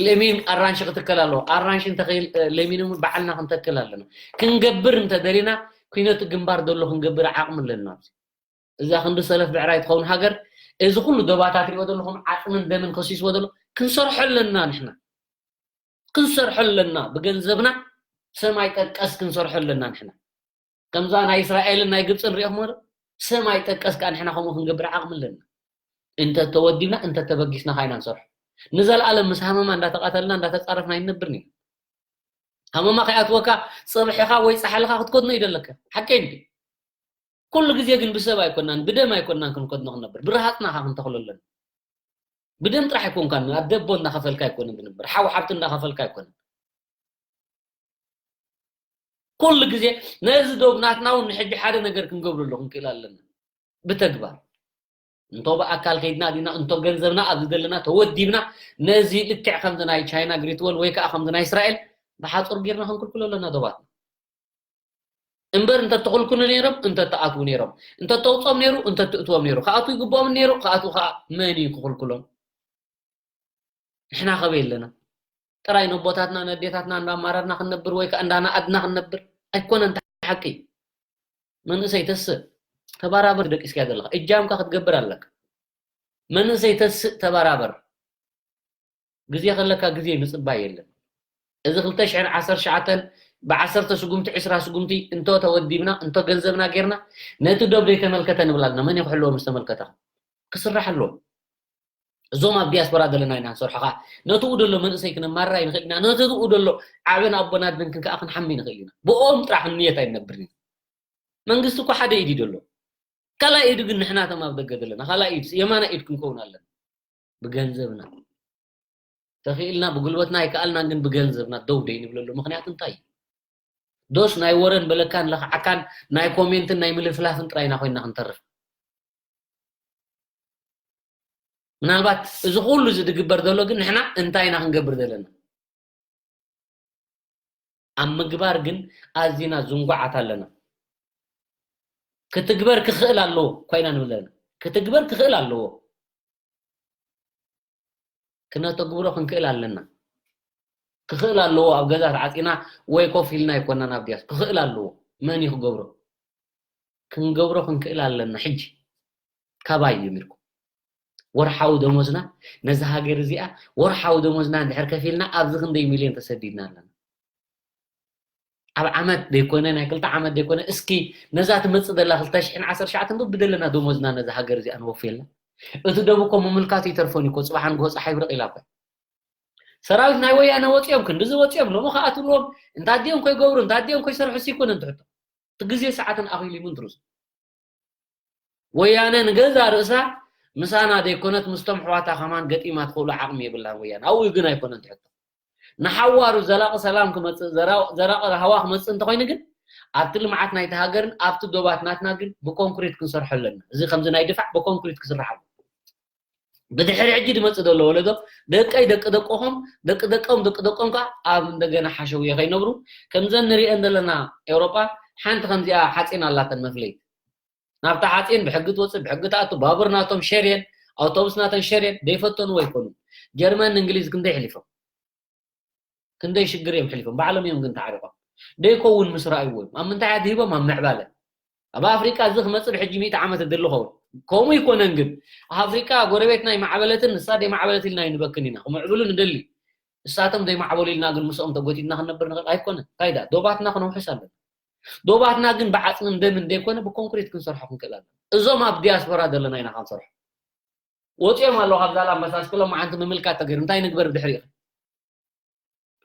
ለሚን ኣራንሺ ክትከል ኣለዎ። ኣራንሺ እንተኸይል፣ እ፣ ለሚን እውን ባዕልና ክንተክል ኣለና። ክንገብር እንተደሊና፣ ኩነቱ ግንባር ዘሎ ክንገብር ዓቕሚ ኣለና። ኣብዚ እዛ ክንዲ ሰለፍ ብዕራይ ትኸውን ሃገር፣ እዚ ኩሉ ዶባታት ሪኦ ዘለኹም ዓጽምን ደምን ከሲስዎ ዘሎ፣ ክንሰርሖ ኣለና ንሕና። ክንሰርሖ ኣለና። ብገንዘብና ሰማይ ጠቀስ ክንሰርሖ ኣለና ንሕና። ከምዛ ናይ እስራኤልን ናይ ግብፅን ሪኦኹም ዶ? ሰማይ ጠቀስ ከኣ ንሕና ከምኡ ክንገብር ዓቕሚ ኣለና። እንተተወዲብና፣ እንተተበጊስና ኸኣ ኢና ንሰርሖ። ንዘለኣለም ምስ ሃመማ እንዳተቓተልና፣ እንዳተጻረፍና ኣይንነብርን ኢና። ሃመማ ከይኣትወካ፣ ጽብሕኻ ወይ ጻሕልኻ ክትከድኖ እዩ ደለካ። ሓቀይ እንዲ። ኩሉ ግዜ ግን ብሰብ ኣይኮናን፣ ብደም ኣይኮናን ክንከድኖ ክንነብር። ብረሃጽና ኸኣ ክንተኽሎ ኣለና። ብደም ጥራሕ ኣይኮንካን፣ ኣደ ኣቦ እንዳኸፈልካ ኣይኮነን ዝንበር። ሓው ሓብቲ እንዳኸፈልካ ኣይኮነን። ኩሉ ግዜ ነዚ ዶብ ናትና እውን ንሕጂ ሓደ ነገር ክንገብረሉ ክንክእል ኣለና። ብተግባር። እንቶ ብኣካል ከይድና ዲና፣ እንቶ ገንዘብና ኣብዚ ዘለና ተወዲብና፣ ነዚ ልክዕ ከምዚ ናይ ቻይና ግሪት ዎል ወይ ከኣ ከምዚ ናይ እስራኤል ብሓጹር ጌርና ክንክልክሎ ኣለና ዶባትና። እምበር እንተትኽልክሉ ነይሮም፣ እንተትኣትዉ ነይሮም፣ እንተተውጾም ነይሩ፣ እንተትእትዎም ነይሩ፣ ክኣትዉ ይግብኦም ነይሩ፣ ክኣትዉ ከኣ መን እዩ ክኽልክሎም? ንሕና ከበይ ኣለና? ጥራይ ነቦታትና ነዴታትና እንዳማረርና ክንነብር ወይ ከኣ እንዳነኣድና ክንነብር ኣይኮነን። እቲ ሓቂ መንእሰይ ተስእ፣ ተባራበር ደቂስካ ዘለኻ እጃምካ ክትገብር ኣለካ። መንእሰይ ተስእ፣ ተባራበር። ግዜ ከለካ ግዜ ምጽባይ የለን። እዚ ክልተ ሽሕን ዓሰርተ ትሽዓተን ብዓሰርተ ስጉምቲ፣ ዕስራ ስጉምቲ እንቶ ተወዲብና፣ እንቶ ገንዘብና ጌርና፣ ነቲ ዶብ ዘይተመልከተ ንብል ኣለና። መን እዩ ክሕልዎ ምስ ተመልከተ? ክስራሕ ኣለዎ። እዞም ኣብ ዲያስፖራ ዘለና ኢና ንሰርሖ ኸኣ፣ ነትኡ ደሎ መንእሰይ ክነማርር ኣይንኽእል ኢና። ነትኡ ደሎ ዓብን ኣቦን ኣድን ክን ከኣ ክንሓሚ ንኽእል ኢና። ብኦም ጥራሕ ንንየት ኣይንነብርን ኢና። መንግስቲ እኮ ሓደ ኢድ እዩ ደሎ። ካልኣይ ኢዱ ግን ንሕና እቶም ኣብ ደገ ዘለና፣ ካልኣይ ኢድ፣ የማናይ ኢድ ክንከውን ኣለና። ብገንዘብና። ተኽኢልና ብጉልበትና ኣይከኣልናን፣ ግን ብገንዘብና ደው ደይ ንብለሉ ምኽንያት እንታይ እዩ? ዶስ ናይ ወረን በለካን ለኽዓካን ናይ ኮሜንትን ናይ ምልፍላፍን ጥራይ ኢና ኮይንና ክንተርፍ? ምናልባት እዚ ኩሉ እዚ ዝግበር ዘሎ ግን ንሕና እንታይ ኢና ክንገብር ዘለና? ኣብ ምግባር ግን ኣዚና ዝንጉዓት ኣለና። ክትግበር ክኽእል ኣለዎ ኮይና ንብል ኣለና። ክትግበር ክኽእል ኣለዎ። ክነተግብሮ ክንክእል ኣለና። ክኽእል ኣለዎ። ኣብ ገዛ ተዓፂና ወይ ኮፍ ኢልና ኣይኮናን ኣብ ዲያስ ክኽእል ኣለዎ። መን እዩ ክገብሮ? ክንገብሮ ክንክእል ኣለና። ሕጂ ካባይ ጀሚርኩም ወርሓዊ ደሞዝና ነዛ ሃገር እዚኣ ወርሓዊ ደሞዝና እንድሕር ከፊልና ኣብዚ ክንደይ ሚልዮን ተሰዲድና ኣለና። ኣብ ዓመት ዘይኮነ ናይ ክልተ ዓመት ዘይኮነ እስኪ ነዛ ትመፅእ ዘላ ክልተ ሽሕን ዓሰርተ ትሽዓተን በብደለና ደሞዝና ነዛ ሃገር እዚኣ ንወፍየልና። እቲ ደቡ እኮ ምምልካቱ ይተርፎን እኮ ፅባሕ ንግሆ ፀሓይ ብርቕ ኢላ እኮ ሰራዊት ናይ ወያነ ወፂኦም ክንድዚ ወፂኦም ሎሚ ከኣትልዎም እንታይ ድኦም ከይገብሩ እንታይ ድኦም ከይሰርሑ ይኮነ እንትሕቶ እቲ ግዜ ሰዓትን ኣኺሉ ይምንትሩስ ወያነ ንገዛ ርእሳ ምሳና ዘይኮነት ምስቶም ኣሕዋታ ከማን ገጢማ ትኽእሉ ዓቕሚ የብላን ወያነ። ኣብኡ ግን ኣይኮነን ትሕቶ። ንሓዋሩ ዘላቒ ሰላም ክመጽእ ዘራ- ዘራቒ ሃዋ ክመጽእ እንተኾይኑ ግን ኣብቲ ልምዓት ናይቲ ሃገርን ኣብቲ ዶባት ናትና ግን ብኮንክሪት ክንሰርሖ ኣለና። እዚ ከምዚ ናይ ድፋዕ ብኮንክሪት ክስራሕ ኣሎ። ብድሕሪ ሕጂ ዝመጽእ ዘሎ ወለዶ ደቀይ ደቂ ደቅኹም ደቂ ደቆም ደቂ ደቆም ከዓ ኣብ እንደገና ሓሸውየ ከይነብሩ ከምዘን ንሪአን ዘለና ኤውሮጳ ሓንቲ ከምዚኣ ሓፂን ኣላተን መፍለይት ናብታ ሓፂን ብሕጊ ትወፅእ ብሕጊ ትኣቱ ባቡር ናቶም ሸርየን ኣውቶቡስ ናተን ሸርየን ዘይፈተንዎ ኣይኮኑን ጀርመን እንግሊዝ ክንደይ ሕሊፎም ክንደይ ሽግር እዮም ሕሊፎም ባዕሎም እዮም ግን ተዓሪቆም ደይከውን ምስ ረኣይዎ እዮም ኣብ ምንታይ ኣድሂቦም ኣብ ምዕባለ ኣብ ኣፍሪቃ እዚ ክመፅእ ብሕጂ ሚእቲ ዓመት እድሊ ኸውን ከምኡ ይኮነን ግን ኣፍሪቃ ጎረቤትና ይማዕበለትን ንሳ ደይማዕበለት ኢልና ይንበክን ኢና ክምዕብሉ ንደሊ እሳቶም ዘይማዕበሉ ኢልና ግን ምስኦም ተጎቲትና ክንነብር ንኽእል ኣይኮነን ካይዳ ዶባትና ክነውሕስ ኣለና ዶባትና ግን ብዓፅምን ደምን ዘይኮነ ብኮንክሪት ክንሰርሖ ክንክእል ኣለና እዞም ኣብ ዲያስፖራ ዘለና ኢና ክንሰርሖ ወፂኦም ኣለዉ ካብ ዛላምበሳ እስኪ ሎም መዓንቲ ምምልካት ተገይሩ እንታይ ንግበር ብድሕሪኡ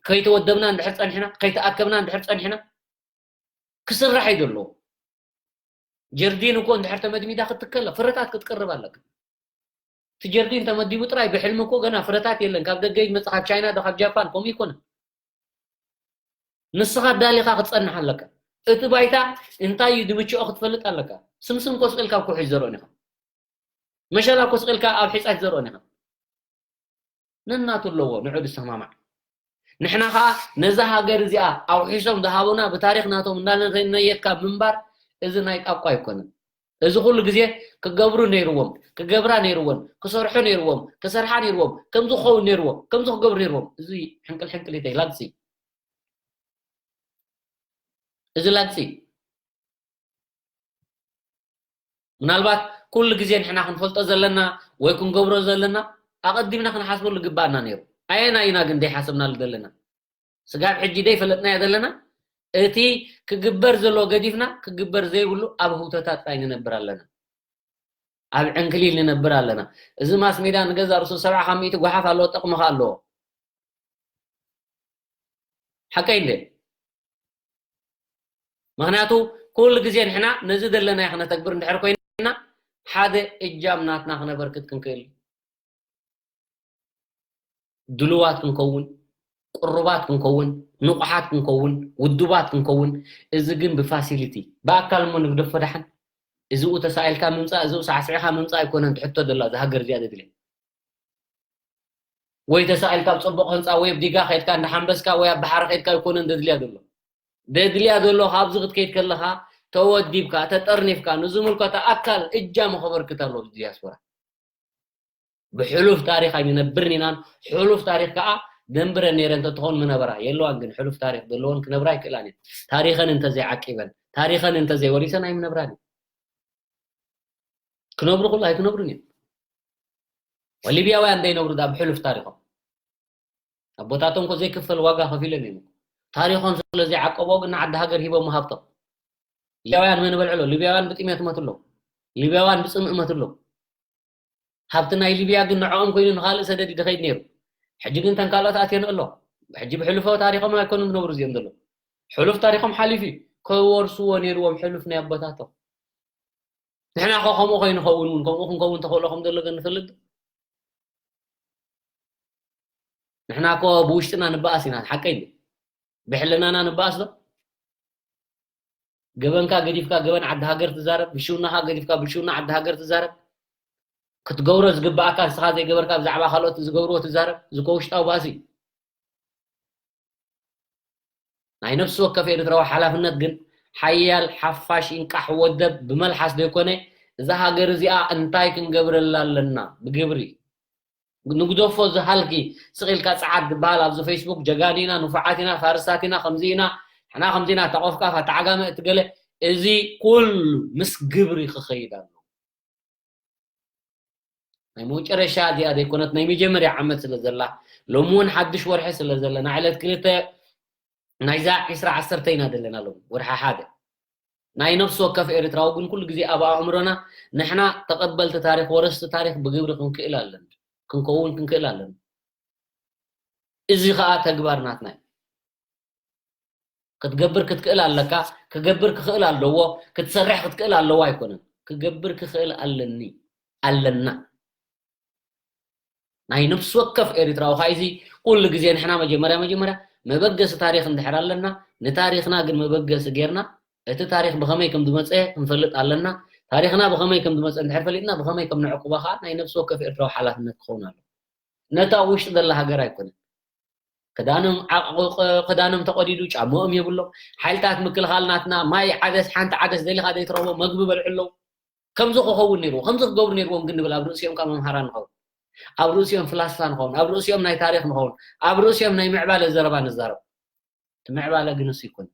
ከይተወደብና እንድሕር ፀኒሕና ከይተኣከብና እንድሕር ፀኒሕና ክስራሕ እዩ ዘለዎ ጀርዲን እኮ እንድሕር ተመድሚዳ ክትከለ ፍረታት ክትቅርብ ኣለካ እቲ ጀርዲን ተመዲቡ ጥራይ ብሕልሚ እኮ ገና ፍረታት የለን ካብ ደገ ይመፅእ ካብ ቻይና ዶ ካብ ጃፓን ከምኡ ይኮነ ንስኻ ዳሊኻ ክትፀንሕ ኣለካ እቲ ባይታ እንታይ እዩ ድምችኦ ክትፈልጥ ኣለካ ስምስም ኮስቅልካ ኩሒ ዘርኦን ኢኻ መሸላ ኮስቅልካ ኣብ ሒፃ ዘርኦን ኢኻ ነናቱ ኣለዎ ንዑ ዝሰማማዕ ንሕና ከዓ ነዛ ሃገር እዚኣ ኣውሒሶም ዝሃቡና ብታሪክ ናቶም እንዳነየትካ ምንባር እዚ ናይ ጣቋ ኣይኮነን እዚ ኩሉ ግዜ ክገብሩ ነይርዎም ክገብራ ነይርዎን ክሰርሑ ነይርዎም ክሰርሓ ነይርዎም ከምዚ ክኸውን ነይርዎ ከምዚ ክገብሩ ነይርዎም እዚ ሕንቅል ሕንቅሊተይ ላግፂ እዚ ላግፂ ምናልባት ኩሉ ግዜ ንሕና ክንፈልጦ ዘለና ወይ ክንገብሮ ዘለና ኣቐዲምና ክንሓስበሉ ግባኣና ነይሩ ኣየና ኢና ግን ዘይሓሰብናሉ ዘለና ስጋብ ሕጂ ዘይፈለጥናዮ ዘለና እቲ ክግበር ዘለዎ ገዲፍና ክግበር ዘይብሉ ኣብ ህውተታ ጥራይ ንነብር ኣለና ኣብ ዕንክሊል ንነብር ኣለና እዚ ማስ ሜዳ ንገዛ ርሱ ሰብዓ ካብ ሚእቲ ጓሓፍ ኣለዎ ጠቕሚ ከ ኣለዎ ሓቀይ እንደ ምክንያቱ ኩሉ ግዜ ንሕና ነዚ ዘለናዮ ክነተግብር እንድሕር ኮይና ሓደ እጃም ናትና ክነበርክት ክንክእል ድልዋት ክንከውን ቅሩባት ክንከውን ንቑሓት ክንከውን ውዱባት ክንከውን እዚ ግን ብፋሲሊቲ ብኣካል እሞ ንግደፎ ደሓን እዚኡ ተሳኢልካ ምምፃእ እዚኡ ሳዕስዕካ ምምፃእ ኣይኮነን ትሕቶ ደላ እዛ ሃገር እዚኣ ዘድልያ ወይ ተሳኢልካ ኣብ ፅቡቕ ህንፃ ወይ ኣብ ዲጋ ከድካ እንዳ ሓንበስካ ወይ ኣብ ባሕሪ ከድካ ኣይኮነን ዘድልያ ዘሎ ዘድልያ ዘሎ ካብዚ ክትከይድ ከለኻ ተወዲብካ ተጠርኒፍካ ንዝምልከቶ ኣካል እጃሙ ከበርክት ኣለዎ ዲያስፖራ ብሕሉፍ ታሪክ ኣይንነብርን ኢናን ሕሉፍ ታሪክ ከዓ ደንብረን ነይረ እንተትኾን ምነበራ የለዋን ግን ሕሉፍ ታሪክ ዘለዎን ክነብራ ይክእላን እየን ታሪኸን እንተዘይዓቂበን ታሪኸን እንተዘይወሪሰን ኣይምነብራን እዩ ክነብሩ ኩሉ ኣይክነብሩን እዮም ሊብያውያን ዘይነብሩ ዳ ብሕሉፍ ታሪኮም ኣቦታቶም ኮ ዘይክፈል ዋጋ ከፊሎም እዮም ታሪኮም ስለ ዘይዓቀቦ ግን ንዓዲ ሃገር ሂቦም ሃብቶም ሊብያውያን መን በልዕሎ ሊብያውያን ብጥሜት መትሎም ሊብያውያን ብፅምእ መትሎም ሃብቲ ናይ ሊብያ ግን ንዕኦም ኮይኑ ንካልእ ሰደድ ይድኸይድ ነይሩ ሕጂ ግን ተን ካልኦት ኣትየን ኣሎ ሕጂ ብሕልፎ ታሪኮም ኣይኮኑም ዝነብሩ እዚኦም ዘሎ ሕሉፍ ታሪኮም ሓሊፉ ከወርስዎ ነይርዎም ሕሉፍ ናይ ኣቦታቶም ንሕና ከ ከምኡ ከይንኸውን እውን ከምኡ ክንከውን ተኽእሎ ከም ዘሎ ግን ንፈልጥ ንሕና ኮ ብውሽጥና ንበኣስ ኢና ሓቀይ ብሕልናና ንበኣስ ዶ ገበንካ ገዲፍካ ገበን ዓዲ ሃገር ትዛረብ ብሽውናኻ ገዲፍካ ብሽውና ዓዲ ሃገር ትዛረብ ክትገብሮ ዝግባኣካ ንስኻ ዘይገበርካ ብዛዕባ ካልኦት ዝገብርዎ ትዛረብ ዝኮ ውሽጣዊ ባእሲ ናይ ነፍሲ ወከፍ ኤርትራዊ ሓላፍነት ግን ሓያል ሓፋሽ ኢንቃሕ ወደብ ብመልሓስ ዘይኮነ እዛ ሃገር እዚኣ እንታይ ክንገብረላ ኣለና? ብግብሪ ንግደፎ። ዝሃልኪ ስቕ ኢልካ ጸዓት ዝበሃል ኣብዚ ፌስቡክ ጀጋኑ ኢና፣ ንፉዓት ኢና፣ ፋርስታት ኢና፣ ከምዚ ኢና፣ ሕና ከምዚ ኢና፣ ተቆፍቃፍ ኣተዓጋመ እቲ ገለ፣ እዚ ኩሉ ምስ ግብሪ ክኸይድ ኣሎ። ናይ መጨረሻ እዚኣ ዘይኮነት ናይ መጀመርያ ዓመት ስለ ዘላ፣ ሎሚ እውን ሓድሽ ወርሒ ስለ ዘለና ዕለት ክልተ ናይዛ ዕስራ ዓሰርተ ኢና ዘለና ሎም ወርሒ ሓደ። ናይ ነፍሲ ወከፍ ኤርትራዊ ግን ኩሉ ግዜ ኣብ ኣእምሮና ንሕና ተቐበልቲ ታሪኽ፣ ወረስቲ ታሪኽ ብግብሪ ክንክእል ኣለና፣ ክንከውን ክንክእል ኣለና። እዚ ኸኣ ተግባር ናትና እዩ። ክትገብር ክትክእል ኣለካ፣ ክገብር ክኽእል ኣለዎ፣ ክትሰርሕ ክትክእል ኣለዎ ኣይኮነን። ክገብር ክኽእል ኣለኒ፣ ኣለና። ናይ ነፍሲ ወከፍ ኤርትራዊ ኸኣ እዚ ኩሉ ግዜ ንሕና መጀመርያ መጀመርያ መበገሲ ታሪኽ እንድሕር ኣለና፣ ንታሪኽና ግን መበገሲ ጌርና እቲ ታሪኽ ብኸመይ ከም ዝመጸ ክንፈልጥ ኣለና። ታሪኽና ብኸመይ ከም ዝመጸ እንድሕር ፈሊጥና ብኸመይ ከም ንዕቅቦ ኸኣ ናይ ነፍሲ ወከፍ ኤርትራዊ ሓላፍነት ክኸውን ኣሎ። ነታ ኣብ ውሽጢ ዘላ ሃገር ኣይኮነን። ክዳኖም ዓቕቑ-፣ ክዳኖም ተቐዲዱ፣ ጫምኦም የብሎም። ሓይልታት ምክልኻል ናትና ማይ ዓደስ፣ ሓንቲ ዓደስ ደሊኻ ዘይትረኽቦ መግቢ በልዑ ኣለዉ። ከምዚ ክኸውን ነይርዎ፣ ከምዚ ክገብሩ ነይርዎም ግን ንብል። ኣብ ርእሲኦም ካብ መምሃራን ንኸውን፣ ኣብ ርእሲኦም ፍላስፋ ንኸውን፣ ኣብ ርእሲኦም ናይ ታሪኽ ንኸውን፣ ኣብ ርእሲኦም ናይ ምዕባለ ዘረባ ንዛረብ። እቲ ምዕባለ ግን እሱ ይኮን።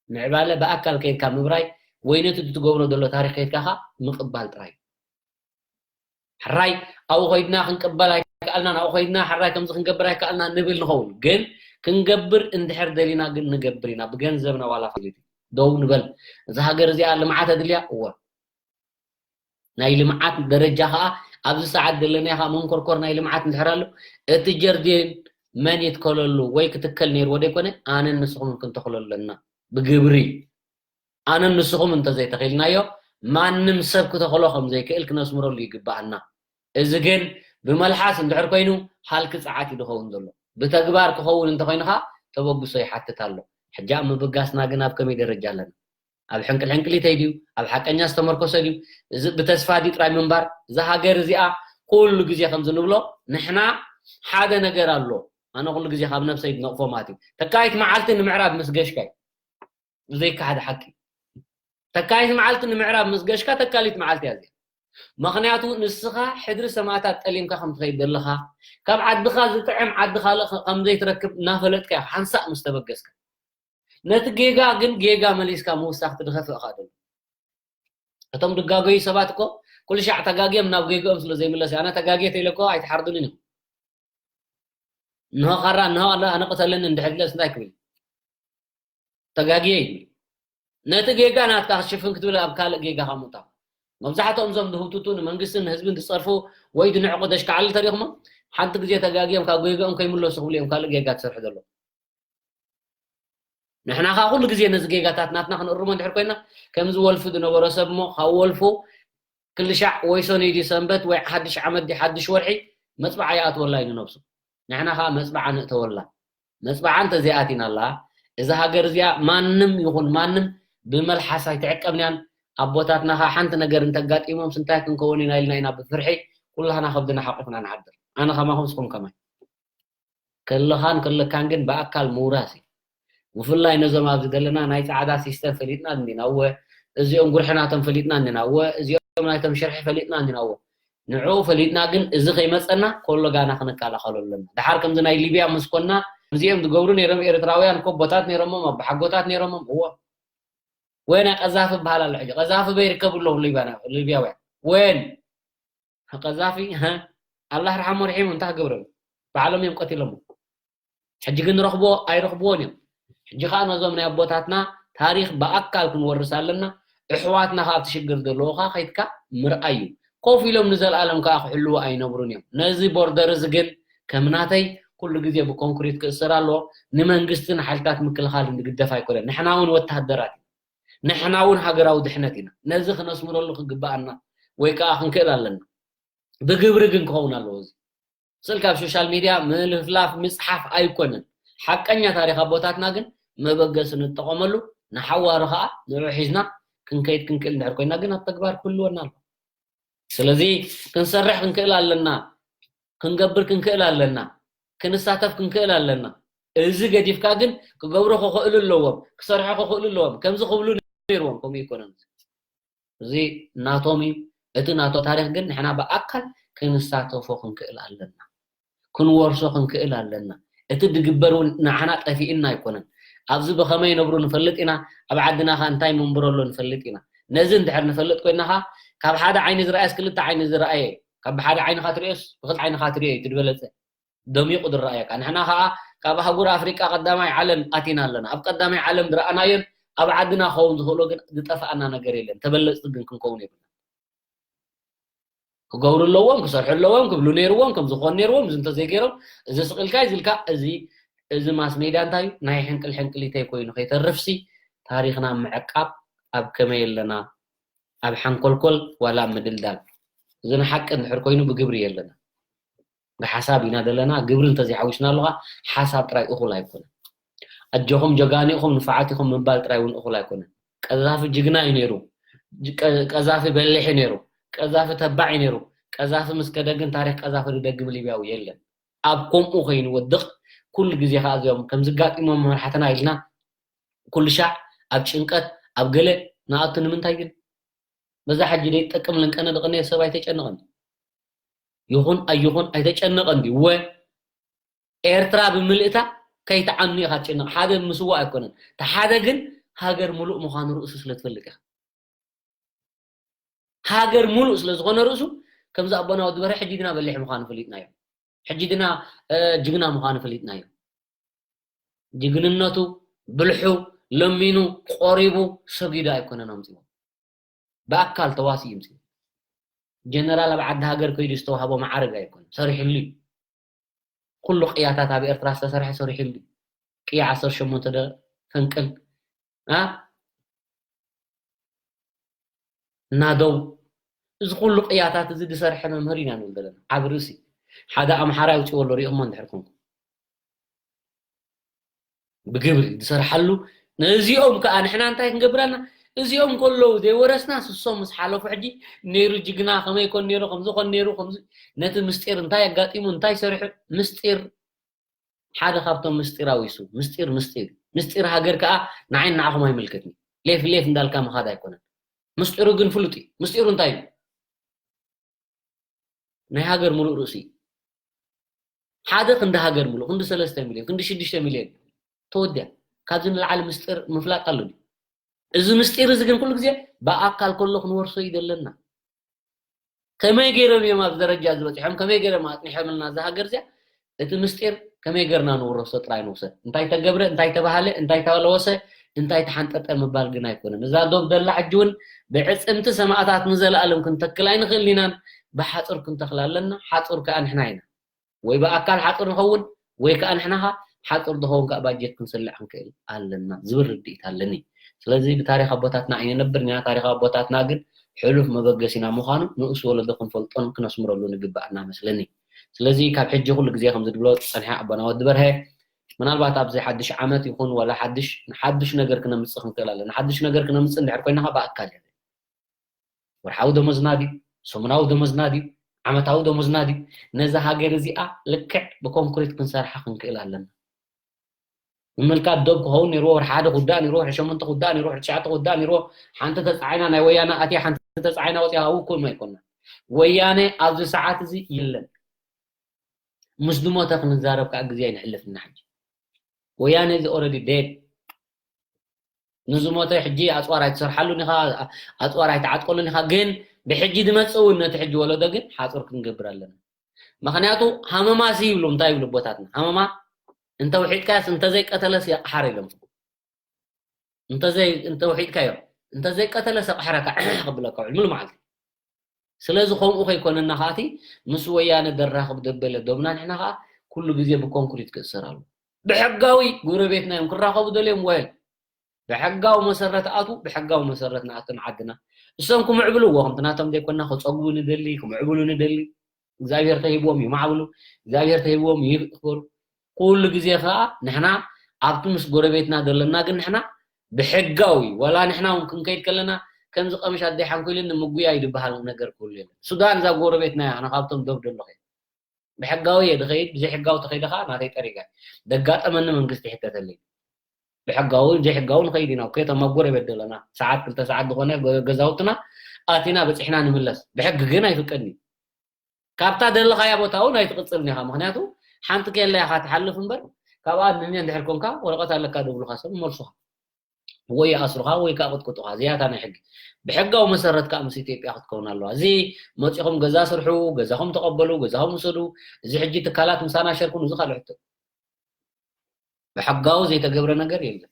ምዕባለ ብኣካል ከይድካ ምብራይ ወይ ነቲ ትገብሮ ዘሎ ታሪኽ ከይድካ ኸኣ ምቕባል ጥራይ። ሕራይ ኣብኡ ኸይድና ክንቅበል ኣይከኣልናን፣ ኣብኡ ኸይድና ሕራይ ከምዚ ክንገብር ኣይከኣልናን ንብል ንኸውን። ግን ክንገብር እንድሕር ደሊና ግን ንገብር ኢና። ብገንዘብና ዋላ ፈሊጡ ደው ንበል። እዛ ሃገር እዚኣ ልምዓት ኣድልያ እወ። ናይ ልምዓት ደረጃ ኸኣ ኣብዚ ሰዓት ዘለናዮ ኸኣ መንኮርኮር ናይ ልምዓት እንድሕር ኣሎ፣ እቲ ጀርዲን መን ይትከለሉ ወይ ክትከል ነይርዎ ደይኮነ፣ ኣነን ንስኹምን ክንተኽሎ ኣለና ብግብሪ። ኣነን ንስኹም እንተዘይተኺልናዮ፣ ማንም ሰብ ክተኽሎ ከም ዘይክእል ክነስምረሉ ይግብኣና። እዚ ግን ብመልሓስ እንድሕር ኮይኑ ሃልኪ ጸዓት እዩ ዝኸውን ዘሎ። ብተግባር ክኸውን እንተኾይኑ ኸኣ ተበግሶ ይሓትት ኣሎ። ሕጂ ኣብ ምብጋስና ግን ኣብ ከመይ ደረጃ ኣለና? ኣብ ሕንቅል ሕንቅሊተይ ድዩ? ኣብ ሓቀኛ ዝተመርኮሰ ድዩ? እዚ ብተስፋ ድዩ ጥራይ ምንባር? እዛ ሃገር እዚኣ ኩሉ ግዜ ከም ዝንብሎ ንሕና ሓደ ነገር ኣሎ። ኣነ ኩሉ ግዜ ካብ ነብሰይ ዝነቕፎ ማለት እዩ። ተካይት መዓልቲ ንምዕራብ ምስ ገሽካ እዩ። ዘይከሓድ ሓቂ። ተካይት መዓልቲ ንምዕራብ ምስ ገሽካ ተካሊት መዓልቲ እያ እዚኣ። ምኽንያቱ ንስኻ ሕድሪ ሰማእታት ጠሊምካ ከም ትኸይድ ዘለኻ፣ ካብ ዓድኻ ዝጥዕም ዓዲ ካልእ ከም ዘይትረክብ እናፈለጥካ ኢኻ ሓንሳእ ምስ ተበገስካ። ነቲ ጌጋ ግን ጌጋ መሊስካ ምውሳኽ ትድኸፍእ ኢኻ ዘሎ። እቶም ድጋገዩ ሰባት እኮ ኩሉ ሻዕ ተጋግዮም ናብ ጌግኦም ስለ ዘይምለስ፣ ኣነ ተጋግየ ተኢለ እኮ ኣይትሓርዱንን ኢኹም። እንሆ ካራ፣ እንሆ ኣሎ፣ ኣነ ቅተለኒ እንድሕር ድለስ እንታይ ክብል? ተጋግየ ይብል። ነቲ ጌጋ ናትካ ክትሽፍን ክትብል ኣብ ካልእ ጌጋ ከምኡታ። መብዛሕትኦም እዞም ዝህውትቱ ንመንግስትን ንህዝብን ዝጸርፉ ወይ ድንዕቁ ደሽካዓሊ ተሪኹሞ፣ ሓንቲ ግዜ ተጋግዮም ካብ ጌግኦም ከይምለሱ ክብሉ እዮም ካልእ ጌጋ ትሰርሑ ዘለዉ። ንሕና ኸኣ ኩሉ ግዜ ነዚ ጌጋታት ናትና ክንእርሞ እንድሕር ኮይና፣ ከምዚ ወልፊ ዝነበሮ ሰብ እሞ ካብ ወልፉ ክልሻዕ ወይ ሰኑይ ድዩ ሰንበት ወይ ሓድሽ ዓመት ድዩ ሓድሽ ወርሒ መጽባዓ ይኣትወላ እዩ ንነብሱ። ንሕና ኸኣ መጽባዓ ንእተወላ። መጽባዓ እንተዘይኣቲናላ፣ እዛ ሃገር እዚኣ ማንም ይኹን ማንም ብመልሓስ ኣይትዕቀብንያን። ኣቦታትና ኸኣ ሓንቲ ነገር እንተጋጢሞም ስንታይ ክንከውን ኢና ኢልና ኢና ብፍርሒ ኩላህና ከብድና ሓቑፍና ንሓድር። ኣነ ከማኹም ንስኹም ከማይ። ከለኻን ከለካን ግን ብኣካል ምውራስ እዩ። ብፍላይ ነዞም ኣብዚ ዘለና ናይ ጻዕዳ ሲስተም ፈሊጥና እንዲና እወ፣ እዚኦም ጉርሒ ናቶም ፈሊጥና እንዲና እወ፣ እዚኦም ናይቶም ሽርሒ ፈሊጥና እንዲና እወ። ንዕኡ ፈሊጥና ግን እዚ ከይመጸና ኮሎ ጋና ክንከላኸሎ ኣለና። ደሓር ከምዚ ናይ ሊብያ ምስ ኮና፣ እዚኦም ዝገብሩ ነይሮም ኤርትራውያን እኮ ኣቦታት ነይሮሞም፣ ኣቦሓጎታት ነይሮሞም። እወ። ወይ ናይ ቀዛፊ በሃል ኣሎ ሕጂ። ቀዛፊ በይ ይርከቡ ኣለዉ ሊብያና-፣ ሊብያውያን። ወን ቀዛፊ፣ ሀ? ኣላህ ርሓሞ ርሒሙ እንታይ ክገብሮም? ባዕሎም እዮም ቀቲሎሞ። ሕጂ ግን ንረኽቦ ኣይረኽብዎን እዮም። ሕጂ ኸኣ ነዞም ናይ ኣቦታትና ታሪኽ ብኣካል ክንወርስ ኣለና። ኣሕዋትና ኸኣ ኣብቲ ሽግር ዘለዉ ኸኣ ኸይድካ ምርኣይ እዩ። ኮፍ ኢሎም ንዘለኣለም ከኣ ክሕልዉ ኣይነብሩን እዮም። ነዚ ቦርደር እዚ ግን ከም ናተይ ኩሉ ግዜ ብኮንክሪት ክእሰር ኣለዎ። ንመንግስትን ሓይልታት ምክልኻልን ዝግደፍ ኣይኮነን። ንሕና እውን ወተሃደራት ኢና። ንሕና እውን ሃገራዊ ድሕነት ኢና። ነዚ ክነስምረሉ ክግብኣና ወይ ከኣ ክንክእል ኣለና። ብግብሪ ግን ክኸውን ኣለዎ። እዚ ስእልካ ኣብ ሶሻል ሚድያ ምልፍላፍ ምጽሓፍ ኣይኮነን። ሓቀኛ ታሪኽ ኣቦታትና ግን መበገሲ ንጠቐመሉ፣ ንሓዋሩ ኸኣ ንዕኡ ሒዝና ክንከይድ ክንክእል እንድሕር ኮይና ግን ኣብ ተግባር ክህልወና ኣሎ። ስለዚ ክንሰርሕ ክንክእል ኣለና፣ ክንገብር ክንክእል ኣለና፣ ክንሳተፍ ክንክእል ኣለና። እዚ ገዲፍካ ግን ክገብሩ ክኽእሉ ኣለዎም፣ ክሰርሑ ክኽእሉ ኣለዎም፣ ከምዚ ክብሉ ነይርዎም፣ ከምኡ ኣይኮነን። እዚ ናቶም እዩ። እቲ ናቶ ታሪኽ ግን ንሕና ብኣካል ክንሳተፎ ክንክእል ኣለና፣ ክንወርሶ ክንክእል ኣለና። እቲ ድግበር እውን ንዓና ጠፊእና ኣይኮነን። ኣብዚ ብኸመይ ነብሩ ንፈልጥ ኢና፣ ኣብ ዓድና ኸ እንታይ መንብሮ ኣሎ ንፈልጥ ኢና። ነዚ እንድሕር ንፈልጥ ኮይና ኸ ካብ ሓደ ዓይኒ ዝረኣየስ ክልተ ዓይኒ ዝረኣየ፣ ካብ ሓደ ዓይንኻ ትርእዮስ ብኽልተ ዓይንኻ ትርእዮ እዩ እቲ ዝበለጸ። ደሚቑ ዝረኣየካ። ንሕና ኸዓ ካብ ኣህጉር ኣፍሪቃ ቀዳማይ ዓለም ኣቲና ኣለና። ኣብ ቀዳማይ ዓለም ዝረኣናዮን ኣብ ዓድና ክኸውን ዝኽእሎ ግን ዝጠፍኣና ነገር የለን። ተበለጽቲ ግን ክንከውን የብልና። ክገብሩ ኣለዎም፣ ክሰርሑ ኣለዎም፣ ክብሉ ነይርዎም፣ ከም ዝኾን ነይርዎም፣ እዚ እንተዘይገይሮም፣ እዚ ስቕ ኢልካ፣ እዚ ኢልካ፣ እዚ፣ እዚ ማስ ሜድያ እንታይ እዩ? ናይ ሕንቅል ሕንቅሊተይ ኮይኑ ከይተርፍሲ፣ ታሪኽና ምዕቃብ ኣብ ከመይ ኣለና? ኣብ ሓንኮልኮል ዋላ ኣብ ምድልዳል? እዚ ንሓቂ እንድሕር ኮይኑ ብግብሪ የለና። ብሓሳብ ኢና ዘለና፣ ግብሪ እንተዘይሓዊስና ኣለኻ፣ ሓሳብ ጥራይ እኹል ኣይኮነን። ኣጆኹም ጀጋኑ ኢኹም፣ ንፉዓት ኢኹም ምባል ጥራይ እውን እኹል ኣይኮነን። ቀዛፊ ጅግና እዩ ነይሩ። ጅ-፣ ቀ-፣ ቀዛፊ በሊሕ እዩ ነይሩ። ቀዛፊ ተባዕ እዩ ነይሩ። ቀዛፊ ምስ ከደ ግን ታሪኽ ቀዛፊ ዝደግም ሊብያዊ የለን። ኣብ ከምኡ ከይንወድቕ ኩሉ ግዜ ከኣ እዚኦም ከም ዝጋጥሞም መራሕትና ኢልና ኩሉ ሻዕ ኣብ ጭንቀት ኣብ ገለ ንኣቱ። ንምንታይ ግን በዛ ሕጂ ደይጠቅም ልንቀነ ድቕነ ሰብ ኣይተጨንቕን። ይኹን ኣይኹን ኣይተጨንቕን ድዩ? ወ ኤርትራ ብምልእታ ከይትዓኑ ኢኻ ትጭነቕ። ሓደ ምስዋ ኣይኮነን። እቲ ሓደ ግን ሃገር ሙሉእ ምዃኑ ርእሱ ስለ ትፈልጥ ኢኻ። ሃገር ሙሉእ ስለ ዝኾነ ርእሱ፣ ከምዚ ኣቦና ወዲ በርሀ ሕጂ ግና በሊሕ ምዃኑ ፈሊጥናዮ። ሕጂ ግና፣ እ፣ ጅግና ምዃኑ ፈሊጥናዮ። ጅግንነቱ፣ ብልሑ፣ ለሚኑ፣ ቆሪቡ፣ ሰጊዱ ኣይኮነን ኣምጺዎ። ብኣካል ተዋሲኡ እዩ ኣምጺዎ። ጀነራል ኣብ ዓዲ ሃገር ከይዱ ዝተዋህቦ መዓርግ ኣይኮነን። ሰሪሕሉ እዩ። ኩሉ ቅያታት ኣብ ኤርትራ ዝተሰርሐ ሰሪሕሉ እዩ። ቅያ ዓሰርተ ሸሞንተ ዶ ፈንቅል፣ ኣ? ናደው፣ እዚ ኩሉ ቅያታት እዚ ዝሰርሐ መምህር ኢና ንብል ዘለና። ዓቢ ርእሲ። ሓደ ኣምሓራይ ኣውጺዎ ኣሎ፣ ሪኢኹሞ እንድሕር ኮንኩም። ብግብሪ ዝሰርሓሉ፣ ነዚኦም ከኣ ንሕና እንታይ ክንገብር ኣለና? እዚኦም ከለዉ ዘይወረስና፣ ስሶም ምስ ሓለፉ ሕጂ ነይሩ ጅግና፣ ከመይ ኮን ነይሩ፣ ከምዚ ኮን ነይሩ፣ ከምዚ፣ ነቲ ምስጢር እንታይ ኣጋጢሙ፣ እንታይ ሰሪሑ፣ ምስጢር ሓደ ካብቶም ምስጢር ኣዊሱ፣ ምስጢር፣ ምስጢር፣ ምስጢር ሃገር ከኣ ንዓይን ንዓኹም ኣይምልከትኒ። ሌፍ ሌፍ እንዳልካ ምኻድ ኣይኮነን። ምስጢሩ ግን ፍሉጥ እዩ። ምስጢሩ እንታይ እዩ? ናይ ሃገር ሙሉእ ርእሲ እዩ። ሓደ ክንዲ ሃገር ሙሉእ፣ ክንዲ ሰለስተ ሚልዮን፣ ክንዲ ሽዱሽተ ሚልዮን ተወዲኣ። ካብዚ ንላዕሊ ምስጢር ምፍላጥ ኣሎ ድዩ? እዚ ምስጢር እዚ ግን ኩሉ ግዜ ብኣካል ከሎ ክንወርሶ እዩ ዘለና። ከመይ ገይሮም እዮም ኣብዚ ደረጃ ዝበፂሖም? ከመይ ገይሮም ኣፅኒሖምልና እዛ ሃገር እዚኣ? እቲ ምስጢር ከመይ ገይርና ንውረሶ ጥራይ ንውሰድ። እንታይ ተገብረ፣ እንታይ ተባሃለ፣ እንታይ ተለወሰ፣ እንታይ ተሓንጠጠ ምባል ግን ኣይኮነን። እዛ ዶብ ደላ ሕጂ እውን ብዕፅምቲ ሰማእታት ንዘለኣለም ክንተክል ኣይንኽእልን ኢናን ብሓፁር ክንተኽል ኣለና። ሓፁር ከኣ ንሕና ኢና። ወይ ብኣካል ሓፁር ንኸውን፣ ወይ ከኣ ንሕና ኸኣ ሓፁር ዝኸውን ከኣ ባጀት ክንስልዕ ክንክእል ኣለና ዝብል ርድኢት ኣለኒ። ስለዚ ብታሪኽ ኣቦታትና ኣይንነብርን ኢና። ታሪኽ ኣቦታትና ግን ሕሉፍ መበገሲና ምዃኑ ንኡስ ወለዶ ክንፈልጦን ክነስምረሉን ይግብኣና መስለኒ። ስለዚ ካብ ሕጂ ኩሉ ግዜ ከምዚ ዝብሎ ዝጸንሐ ኣቦና ወዲ በርሀ፣ ምናልባት ኣብዚ ሓድሽ ዓመት ይኹን ዋላ ሓድሽ፣ ሓድሽ ነገር ክነምጽእ ክንክእል ኣለና። ሓድሽ ነገር ክነምጽእ እንድሕር ኮይና ኸኣ ብኣካል እየ። ወርሓዊ ደሞዝና ድዩ? ሰሙናዊ ደሞዝና ድዩ? ዓመታዊ ደሞዝና ድዩ? ነዛ ሃገር እዚኣ ልክዕ ብኮንክሪት ክንሰርሓ ክንክእል ኣለና። ምምልካት ዶብ ክኸውን ነይርዎ፣ ወርሒ ሓደ ክውዳእ ነይርዎ፣ ወርሒ ሸሞንተ ክውዳእ ነይርዎ፣ ወርሒ ትሽዓተ ክውዳእ ነይርዎ። ሓንቲ ተጻዒና ናይ ወያነ ኣትያ፣ ሓንቲ ተጻዒና ወጽያ ኣብኡ እኮ ኣይኮንና። ወያነ ኣብዚ ሰዓት እዚ የለን። ምስ ዝሞተ ክንዛረብ ከኣ ግዜ ኣይነሕልፍና ሕጂ። ወያነ እዚ ኦረዲ ዴድ። ንዝሞተ ሕጂ ኣጽዋር ኣይትሰርሓሉን ኢኻ፣ ኣጽዋር ኣይትዓጥቀሉን ኢኻ። ግን ብሕጂ ዝመጽእ እውን ነቲ ሕጂ ወለዶ ግን ሓጹር ክንገብር ኣለና። ምኽንያቱ ሃመማሲ ይብሉ፣ እንታይ ይብሉ ኣቦታትና? ሃመማ እንተ ውሒጥካያስ እንተዘይቀተለስ የቕሓር ኢሎም። እንተዘይ-፣ እንተ ውሒጥካዮ፣ እንተዘይቀተለስ የቕሓረካ፣ ከብለካ ውዕል ሙሉ መዓልቲ። ስለዚ ከምኡ ከይኮነና ከኣቲ ምስ ወያነ ደራኽብ ደበለ ዶብና ንሕና ከኣ ኩሉ ግዜ ብኮንክሪት ክእሰር ኣለዎ። ብሕጋዊ ጎረቤትና እዮም ክራኸቡ ደልዮም ወል ብሕጋዊ መሰረት ኣቱ፣ ብሕጋዊ መሰረት ንኣቱ ንዓድና። እሶም ክምዕብልዎ፣ ከምቲ ናቶም ዘይኮና ክጸግቡ ንደሊ፣ ክምዕብሉ ንደሊ። እግዚኣብሔር ተሂብዎም ይማዕብሉ፣ እግዚኣብሔር ተሂብዎም ይኽበሩ። ኩሉ ግዜ ከኣ ንሕና ኣብቲ ምስ ጎረቤትና ዘለና ግን ንሕና ብሕጋዊ፣ ዋላ ንሕና እውን ክንከይድ ከለና ከምዚ ቀምሽ ኣደይ ሓንኮልን ንምጉያይ ዝበሃል ነገር ክህሉ የለን። ሱዳን እዛ ጎረቤትና እያ፣ ኣነ ካብቶም ዶብ ደለኹ እየ። ብሕጋዊ እየ ዝኸይድ፣ ብዘይሕጋዊ ተኸይደ ከኣ ናተይ ጠሪጋ። ደጋጠመኒ መንግስቲ ይሕተተለይ። ብሕጋዊ ዘይሕጋዊ ንኸይድ ኢና። ኦኬ፣ እቶም ኣብ ጎረቤት ዘለና ሰዓት ክልተ ሰዓት ዝኾነ ገ-፣ ገዛውትና ኣቲና በፂሕና ንምለስ። ብሕጊ ግን ኣይፍቀድን እዩ። ካብታ ደለኻያ ቦታ እውን ኣይትቕፅልን ኢኻ። ምኽንያቱ ሓንቲ ኬላ ኢኻ ትሓልፍ እምበር፣ ካብኣ ንኔ እንድሕር ኮንካ ወረቐት ኣለካ ድብሉኻ ሰብ ይመልሱኻ። ወይ ይኣስሩኻ ወይ ከዓ ቅጥቅጡኻ። እዚኣታ ናይ ሕጊ። ብሕጋዊ መሰረት ከዓ ምስ ኢትዮጵያ ክትከውን ኣለዋ። እዚ መፂኹም ገዛ ስርሑ፣ ገዛኹም ተቐበሉ፣ ገዛኹም ውሰዱ፣ እዚ ሕጂ ትካላት ምሳና ሸርኩን፣ እዚ ካልእ ሕቶ። ብሕጋዊ ዘይተገብረ ነገር የለን።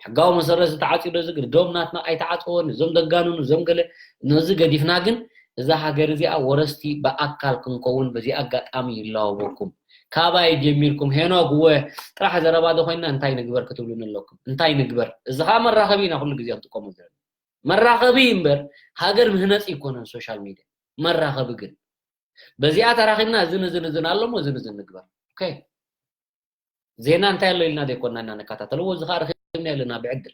ሕጋዊ መሰረት ዝተዓፅዩ ዶ ዝግር ዶም ናትና ኣይተዓፀወን። እዞም ደጋኑን እዞም ገለ ነዚ ገዲፍና ግን እዛ ሃገር እዚኣ ወረስቲ ብኣካል ክንከውን በዚ ኣጋጣሚ ይላወበኩም። ካባይ ጀሚርኩም ሄኖክ ወ ጥራሕ ዘረባ ዶ ኮይና እንታይ ንግበር ክትብሉን ኣለኩም። እንታይ ንግበር? እዚ ከዓ መራኸቢ ኢና ኩሉ ግዜ ክንጥቀሞ ዘለና። መራኸቢ እምበር ሃገር ምህነፂ ይኮነን ሶሻል ሚድያ። መራኸቢ ግን በዚኣ ተራኺብና እዝን እዝን እዝን ኣሎ እሞ እዝን እዝን ንግበር። ኦኬ። ዜና እንታይ ኣሎ ኢልና ዘይኮና ኢና ንከታተልዎ፣ እዚ ከዓ ረኺብና ኣለና ብዕድል።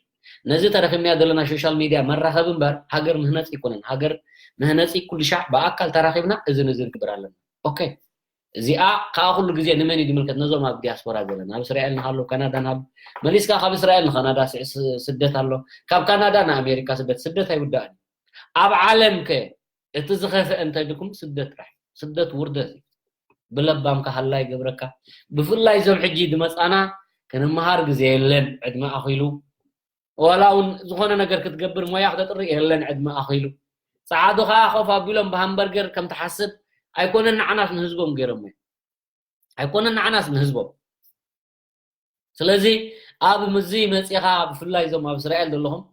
ነዚ ተረኺብና ዘለና ሶሻል ሚድያ መራኸቢ እምበር ሃገር ምህነፂ ይኮነን። ሃገር ምህነፂ ኩሉ ሻዕ ብኣካል ተራኺብና እዝን እዝን ንግበር ኣለና። ኦኬ። እዚኣ ከዓ ኩሉ ግዜ ንመን እዩ ዝምልከት? ነዞም ኣብ ዲያስፖራ ዘለና፣ ኣብ እስራኤል ንሃሉ፣ ካናዳ ንሃሉ። መሊስካ ካብ እስራኤል ንካናዳ ስ- ስ- ስደት ኣሎ፣ ካብ ካናዳ ንኣሜሪካ ስደት። ስደት ኣይውዳእን እዩ። ኣብ ዓለም ከ እቲ ዝኸፍአ እንተድኩም ስደት ጥራሕ። ስደት ውርደት እዩ። ብለባምካ ሃላይ ገብረካ። ብፍላይ እዞም ሕጂ ዝመፃና ክንመሃር ግዜ የለን፣ ዕድመ ኣኺሉ። ዋላ እውን ዝኾነ ነገር ክትገብር ሞያ ክተጥሪ የለን፣ ዕድመ ኣኺሉ። ፀዓዱ ከዓ ኮፍ ኣቢሎም ብሃምበርገር ከም ትሓስብ ኣይኮነን ንዓናስ ንህዝቦም ገይሮሞ። ኣይኮነን ንዓናስ ንህዝቦም። ስለዚ ኣብ ምዚ መፂኻ ብፍላይ እዞም ኣብ እስራኤል ዘለኹም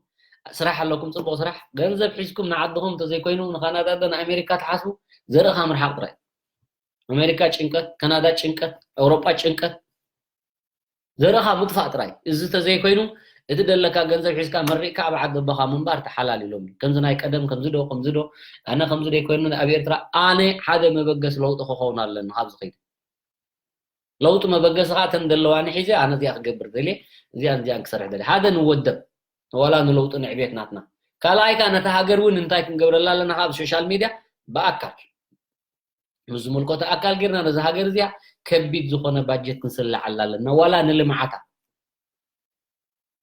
ስራሕ ኣለኩም፣ ፅቡቕ ስራሕ፣ ገንዘብ ሒዝኩም ንዓድኹም እንተዘይኮይኑ ንካናዳ ዶ ንኣሜሪካ ትሓስቡ፣ ዘርእኻ ምርሓቕ ጥራይ። ኣሜሪካ ጭንቀት፣ ካናዳ ጭንቀት፣ ኤውሮጳ ጭንቀት፣ ዘርእኻ ምጥፋእ ጥራይ። እዚ ተዘይኮይኑ እቲ ደለካ ገንዘብ ሒዝካ መሪቕካ ኣብ ዓዲ ኣቦኻ ምንባር ተሓላሊሎም እዩ። ከምዚ ናይ ቀደም ከምዚ ዶ ከምዚ ዶ ኣነ ከምዚ ደይኮይኑ ኣብ ኤርትራ ኣነ ሓደ መበገስ ለውጢ ክኸውን ኣለኒ ካብ ዝኸይድ ለውጢ መበገሲ ከዓ እተን ዘለዋኒ ሒዘ ኣነ እዚኣ ክገብር ደልየ እዚኣን እዚኣን ክሰርሕ ደልየ ሓደ ንወደብ ዋላ ንለውጢ ንዕቤት ናትና ካልኣይ ከዓ ነታ ሃገር እውን እንታይ ክንገብረላ ኣለና ካብ ሶሻል ሚድያ ብኣካል ምስ ዝምልከቶ ኣካል ጌርና ነዚ ሃገር እዚኣ ከቢድ ዝኾነ ባጀት ክንስልዓላ ኣለና ዋላ ንልምዓታ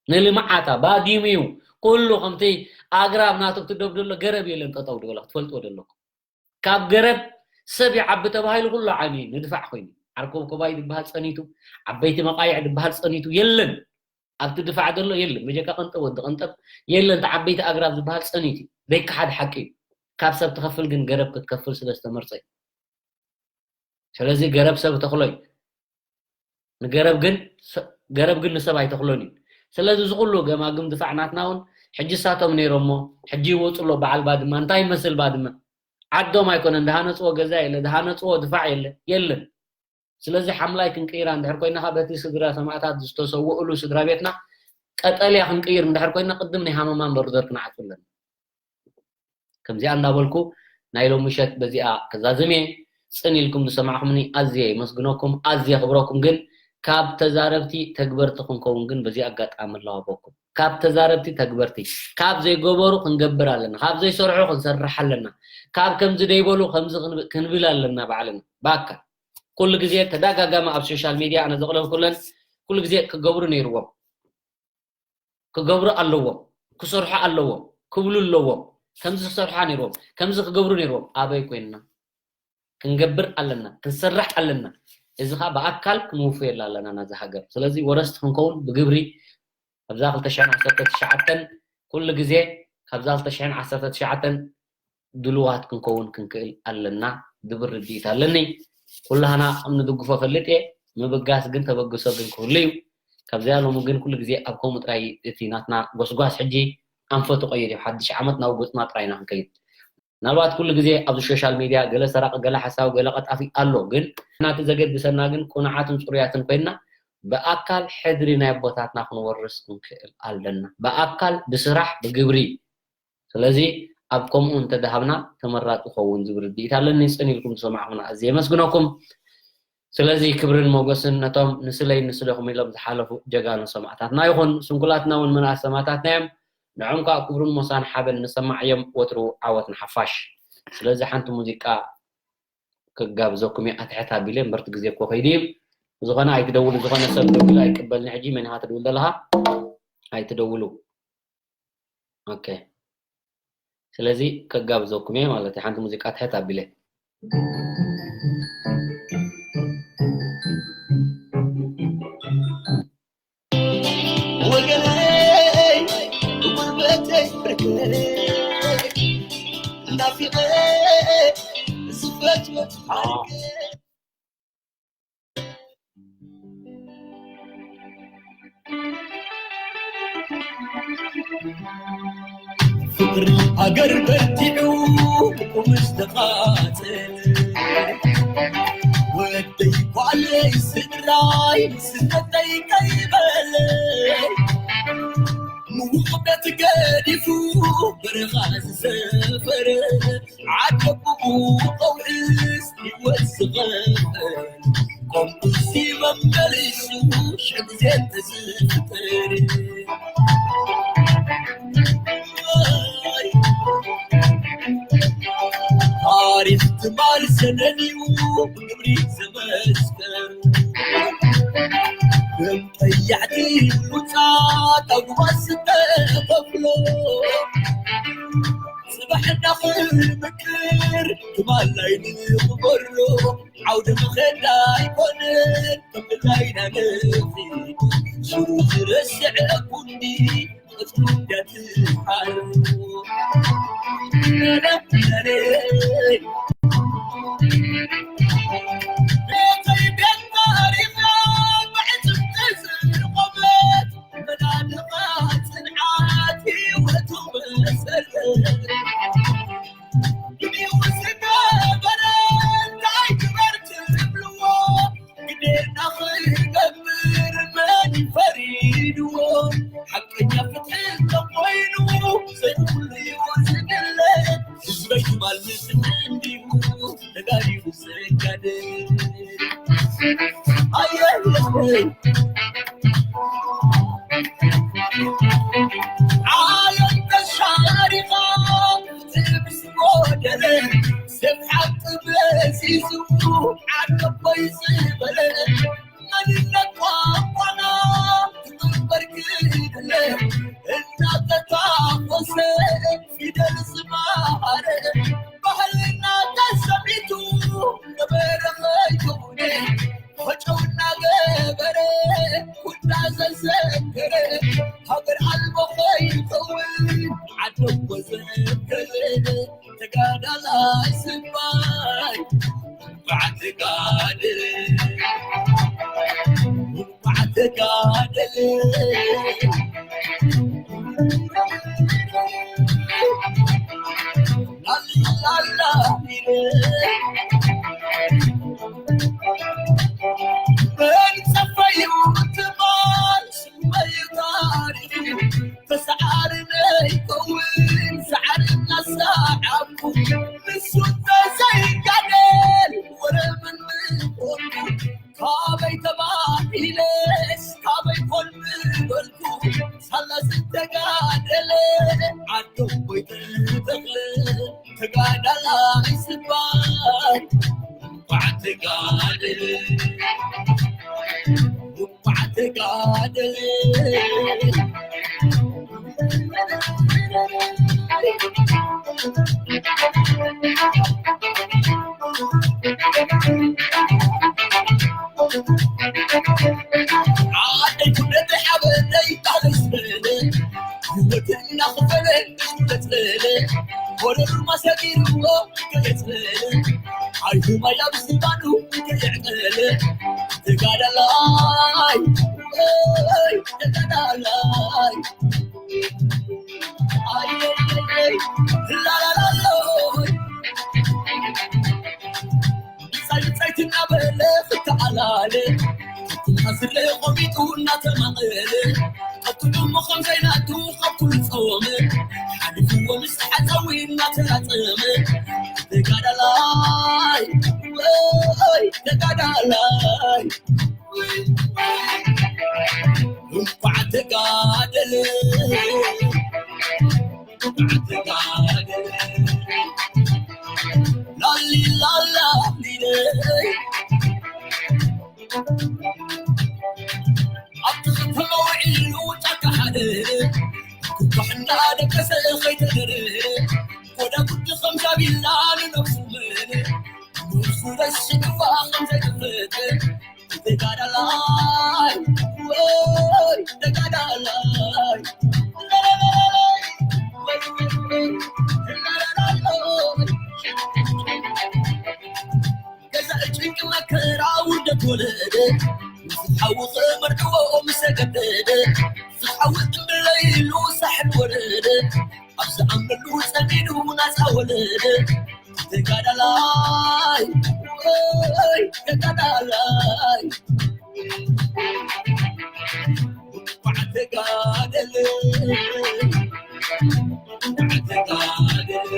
ንልምዓታ ባዲሙ እዩ ኩሉ ከምቲ ኣግራብ ናቱ ክትደብ ደሎ ገረብ የለን ጠጠው ድበላ ክትፈልጥዎ ደለኩም ካብ ገረብ ሰብ ይዓቢ ተባሂሉ ኩሉ ዓሚ ንድፋዕ ኮይኑ ዓርኮብ ኮባይ ዝበሃል ፀኒቱ ዓበይቲ መቃይዕ ዝበሃል ፀኒቱ የለን ኣብቲ ድፋዕ ዘሎ የለን መጀካ ቀንጠብ ወዲ ቀንጠብ የለን እቲ ዓበይቲ ኣግራብ ዝበሃል ፀኒቱ ደይካ ሓደ ሓቂ እዩ ካብ ሰብ ትኸፍል ግን ገረብ ክትከፍል ስለ ዝተመርፀ እዩ ስለዚ ገረብ ሰብ ተኽሎ እዩ ንገረብ ግን ገረብ ግን ንሰብ ኣይተኽሎን እዩ ስለዚ እዚ ኩሉ ገማግም ድፋዕ ናትና እውን ሕጂ ሳቶም ነይሮሞ ሕጂ ይወፁ ኣሎ በዓል ባድመ እንታይ ይመስል ባድመ ዓዶም ኣይኮነን ድሃነፅዎ ገዛ የለ ድሃነፅዎ ድፋዕ የለ የለን ስለዚ ሓምላይ ክንቅይራ እንድሕር ኮይና ከዓ በቲ ስድራ ሰማእታት ዝተሰውእሉ ስድራ ቤትና ቀጠልያ ክንቅይር እንድሕር ኮይና ቅድም ናይ ሃመማ በርደር ክንዓፁ ኣለና ከምዚኣ እንዳበልኩ ናይ ሎሚ ምሸት በዚኣ ከዛዝም እየ። ፅን ኢልኩም ዝሰማዕኹምኒ ኣዝየ የመስግነኩም፣ ኣዝየ የኽብረኩም። ግን ካብ ተዛረብቲ ተግበርቲ ክንከውን ግን በዚ ኣጋጣሚ ኣለዋበኩም። ካብ ተዛረብቲ ተግበርቲ፣ ካብ ዘይገበሩ ክንገብር ኣለና፣ ካብ ዘይሰርሑ ክንሰርሕ ኣለና፣ ካብ ከምዚ ደይበሉ ከምዚ ክንብል ኣለና ባዕልና። ባካ ኩሉ ግዜ ተደጋጋሚ ኣብ ሶሻል ሚድያ ኣነ ዘቕለልኩለን ኩሉ ግዜ ክገብሩ ነይርዎም። ክገብሩ ኣለዎም፣ ክሰርሑ ኣለዎም፣ ክብሉ ኣለዎም፣ ከምዚ ክሰርሑ ነይርዎም፣ ከምዚ ክገብሩ ነይርዎም። ኣበይ ኮይንና ክንገብር ኣለና፣ ክንሰርሕ ኣለና። እዚ ከዓ ብኣካል ክንውፍየላ ኣለና ነዚ ሃገር። ስለዚ ወረስቲ ክንከውን ብግብሪ ኣብዛ ክልተ ሽሕን ዓሰርተ ትሽዓተን ኩሉ ግዜ ካብዛ ክልተ ሽሕን ዓሰርተ ትሽዓተን ድልዋት ክንከውን ክንክእል ኣለና ዝብል ርድኢት ኣለኒ። ኩላህና ከም ንድግፎ ፈልጥ እየ። ምብጋስ ግን ተበግሶ ግን ክህሉ እዩ። ካብዚኣ ሎሚ ግን ኩሉ ግዜ ኣብ ከምኡ ጥራይ እቲ ናትና ጎስጓስ ሕጂ ኣንፈቱ ቀይር እዩ። ሓድሽ ዓመት ናብ ጎፅና ጥራይ ኢና ክንከይድ። ምናልባት ኩሉ ግዜ ኣብዚ ሶሻል ሚድያ ገለ ሰራቂ፣ ገለ ሓሳዊ፣ ገለ ቀጣፊ ኣሎ። ግን ናቲ ዘገድሰና ግን ቁኑዓትን ፅሩያትን ኮይንና ብኣካል ሕድሪ ናይ ኣቦታትና ክንወርስ ክንክእል ኣለና። ብኣካል፣ ብስራሕ፣ ብግብሪ። ስለዚ ኣብ ከምኡ እንተደሃብና ተመራፂ ይኸውን ዝብል ርድኢት ኣለኒ። ፅን ኢልኩም ዝሰማዕኹምና ኣዝየ የመስግነኩም። ስለዚ ክብርን ሞገስን ነቶም ንስለይ ንስለኹም ኢሎም ዝሓለፉ ጀጋኑ ሰማእታትና ይኹን። ስንኩላትና እውን መናእሰይ ሰማእታትና እዮም። ንዖም ከዓ ክብርን ሞሳን ሓበን ንሰማዕ እዮም። ወትሩ ዓወት ንሓፋሽ። ስለዚ ሓንቲ ሙዚቃ ክጋብዘኩም እየ ኣትሕት ኣቢለ እምበርቲ ግዜ እኮ ከይዱ እዩ። ዝኾነ ኣይትደውሉ፣ ዝኾነ ሰብ ደዊሉ ኣይቅበልን። ሕጂ መን ኢኻ ትድውል ዘለኻ? ኣይትደውሉ። ኦኬ። ስለዚ ከጋብዘኩም እየ ማለት እዩ። ሓንቲ ሙዚቃ ትሕት ኣቢለ። ወገነይ፣ ብጉልበተይ ብርከይ፣ ናፊቐ ዝፈትወት ፍቕሪ ሃገር በርቲዑ ቁም ዝተቓጸለ፣ ወደይ ጓለይ ስድራይ ስነተይ ከይበለ፣ ምዉቕ ቤት ገዲፉ በረኻ ዝሰፈረ፣ ዓደብኡ ቀውዒስ ህይወት ዝቐበል፣ ከምኡሲ መመሊሱ ሽግዜ እንተዝፍጠር። ታሪኽ ትማል ሰነድዩ ብግብሪ ዘመስከር፣ ከም ቀያሕቲ ሉጻት ኣጉባዝ ዝተኸፍሎ፣ ጽባሕ እናኽምክር ትማል ናይ ንኽበሮ፣ ዓውደ ምኽንዳ ኣይኮነን ከም ድላይና ነፊት፣ ሽሩ ዝረስዐ ቡንዲ ቀጽሉ እንዳትሓሩ። ቤተይ ቤት ታሪኻ ብዕጽምቲ ዝቆመት፣ መናድቓ ጽንዓት ህይወቱ መሰረት። ብድዩ ዝገበረ እንታይ ግበር ትብልዎ? ግዴና ክገብር መን ፈሪድዎ? ሓቀኛ ፍትሒ እንተኾይኑ ዘይብሉ እዩ ዝድለ። ህዝበይ ትማል ንጽንሕ እንዲሁ ተጋዲሉ ዘጋድል። ኣየለይ ዓለም ተሻሪኻ ትብስ ጎደለ፣ ሰብ ሓቂ መዚዙ ዓርከቦይ ዝበለ፣ መንነት ቋንቋና ክቕበር ክድለ፣ እናተታኾሰ ፊደል ዝመሃረ፣ ባህልና ተሰሚቱ ነበረ ኸይኮነ፣ ሆጨው እናገበረ ኩዳ ዘዘከረ፣ ሃገር ኣልቦ ኸይኸውን ዓዶም ወዘከረ፣ ተጋዳላይ ስባይ እንኳዕ ተጋደለ፣ እንኳዕ ተጋደለ። ላላላ መን ጸፈዩ ትማል ስመይ ታሪኹ፣ ተሰዓሪ ነይከውን ሰዓሪ እናሰዓብኩ፣ ንሱ እንተዘይጋደል ወረ ምን ምኾንኩ፣ ካበይ ተባሂለስ ካበይ ኮን ምበልኩ፣ ሳላ ዝተጋደለ ዓዶም ወይ ተተኽለ፣ ተጋዳላይ ስባይ እንኳዕ ተጋደለ፣ እንኳዕ ተጋደለ። ዓደይ ኩነተይ ሓበነይ ቃለይ ዝበለ፣ ህይወት እናኽፈለ እናኽፈለ፣ ወረሩ ማሰጊርዎ ከየፅለለ፣ ኣይሁማይ ኣብ ዝባኑ ከየዕቀለ፣ ተጋዳላይ፣ ተጋዳላይ፣ ኣየየየ፣ ላላላሎ። ብጻይ ብጻይ ትናበለ ክተዓላለ፣ ክቱም ኣስረ ቆሚጡ እናተማቐለ፣ ቀጥሉ እሞ ከም ዘይናቱ ካብ ኩሉ ጸወመ፣ ሓሊፍዎ ምስ ሓጻዊ እናተላጸመ፣ ተጋዳላይ፣ ወይ ተጋዳላይ፣ እንኳዕ ተጋደለ፣ እንኳዕ ተጋደለ። ላሊ ላላ ሊለ። ኣብቲ ከተማ ውዒሉ ጫካ ሓደ፣ ኩኳሕ እናደቀሰ ከይተደረ፣ ኢላ ንነብሱ ምነ ንሱ ረሲዕዋ ከም ዘይትፍትን ተጋዳላይ ወይ ተጋዳላይ ገዛኢ ጭንቂ መከራ ውርደት ወለደ ፍትሓዊ ክመርድዎ ምስ ተገደደ ፍትሓዊ እምብለይሉ ሳሕል ወረደ ኣብ ዝኣመሉ ጸሚዱ ናጻ ወለደ ተጋዳላይ ወይ ተጋዳላይ ተጋደለ ተጋደለ